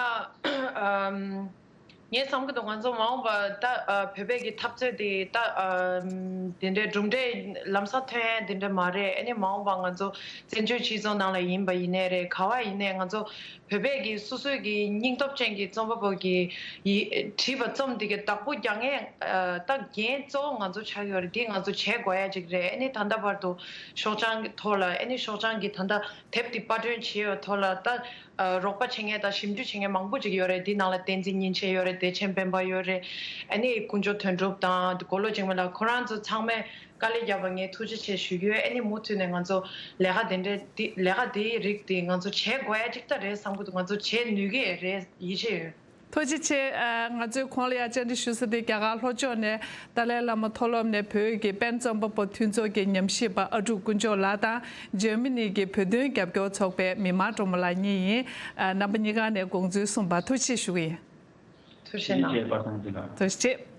ངས་བསམ་གྱི་འདུག་ང་ཚོ་མ་འོངས་པ་ད་བོད་པའི་གི་འཐབ་རྩོད་དེ་ད་དེ་འདྲའི་གྲུབ་འབྲས་ལམ་སང་ཐོན་ཡ་དེ་འདྲ་མ་རེད། ཨ་ནི་མ་འོངས་པ་ང་ཚོ་བཙན་བྱོལ་སྤྱི་ཚོགས་ནང་ལ་ཡིན་པ་ཡིན་ནའི་རེད། ག་བ་ཡིན་ནའི་ང་ཚོ་བོད་པའི་གི་སོ་སོའི་གི་སྙིང་སྟོབས་ཅན་གི་རྩོམ་པ་པོ་གི་ཡི་བྲིས་པ་རྩོམ་དེ་གི་བདག་པོ་རྒྱག་མཁན་ད་འགན་གཙོ་བོ་ང་ཚོ་ཆགས་ཡོད་རེད། དེ་ང་ཚོ་བྱེད་དགོས་ཡ་ཅིག་རེད། ཨ་ནི་ད་ལྟ་བར་དུ་ཤོག་བྱང་གི་ཐོག་ལ་ཨ་ནི་ཤོག་བྱང་གི་ད་ལྟ་དེབ་དེ་པར་སྐྲུན་བྱས་ཡོད་ཐོག་ལ་ད་རོགས་པ་བྱེད་མཁན་དང་ཞིབ་འཇུག་བྱེད་མཁན་མང་པོ་ཅིག་ཡོད་རེད། དེ་ནང་ལ་བསྟན་འཛིན་ཉིན་བྱེད་ཡོད་རེད། བདེ་ཆེན་དཔལ་འབར་ཡོད་རེད། ཨ་ནི་དཀོན་མཆོག་དོན་གྲུབ་དང་མགོ་ལོག་འཇིགས་མེད་ལགས་ཁོ་རང་ཚོ་ཚང་མས་དཀའ་ལས་བརྒྱབ་པ་ངས་ཐུགས་རྗེ་ཆེ་ཞུ་གི་ཡོད། ཨ་ནི་མུ་མཐུད་ནས་ང་ཚོ་ལས་ཀ་དེ་འདྲ་དེ་ལས་ཀ་དེའི་རིགས་དེ་ང་ཚོ་བྱེད་དགོས་ཡ་ཅིག་ད་རེད་བསམ་གི་འདུག་ང་ཚོ་བྱེད་ནུས་ཀྱི་རེད། ཡིད་ཆེས་ཡོད། ཐུགས་རྗེ་ཆེ། ཨ་ང་ཚོས་གོང་ལ་ཡང་བཅར་འདྲི་ཞུ་ས་དེ་རྒྱ་གར་ལྷོ་ཕྱོགས་ནས་ཏཱ་ལའི་བླ་མ་མཐོ་སློབ་ནས་བོད་ཀྱི་པེན་རྩོམ་པ་པོ་མཐུན་ཚོགས་ཀྱི་ཉམས་ཞིབ་པ་ཨ་ཀྲུག་དཀོན་མཆོག་ལགས་དང་འཇར་མ་ནི་གི་བོད་དོན་རྒྱབ་སྐྱོར་ཚོགས་པའི་མི་མང་སྒྲོལ་མ་ལགས་གཉིས་ཡིན། ཨ་རྣམ་པ་གཉིས་ཀ་ནས་དགོངས་ཚུལ་གསུངས་པར་ཐུགས་རྗེ་ཆེ་ཞུ་གི་ཡིན། ཐུགས་རྗེ་གནང་། ཐུགས་རྗེ་ཆེ།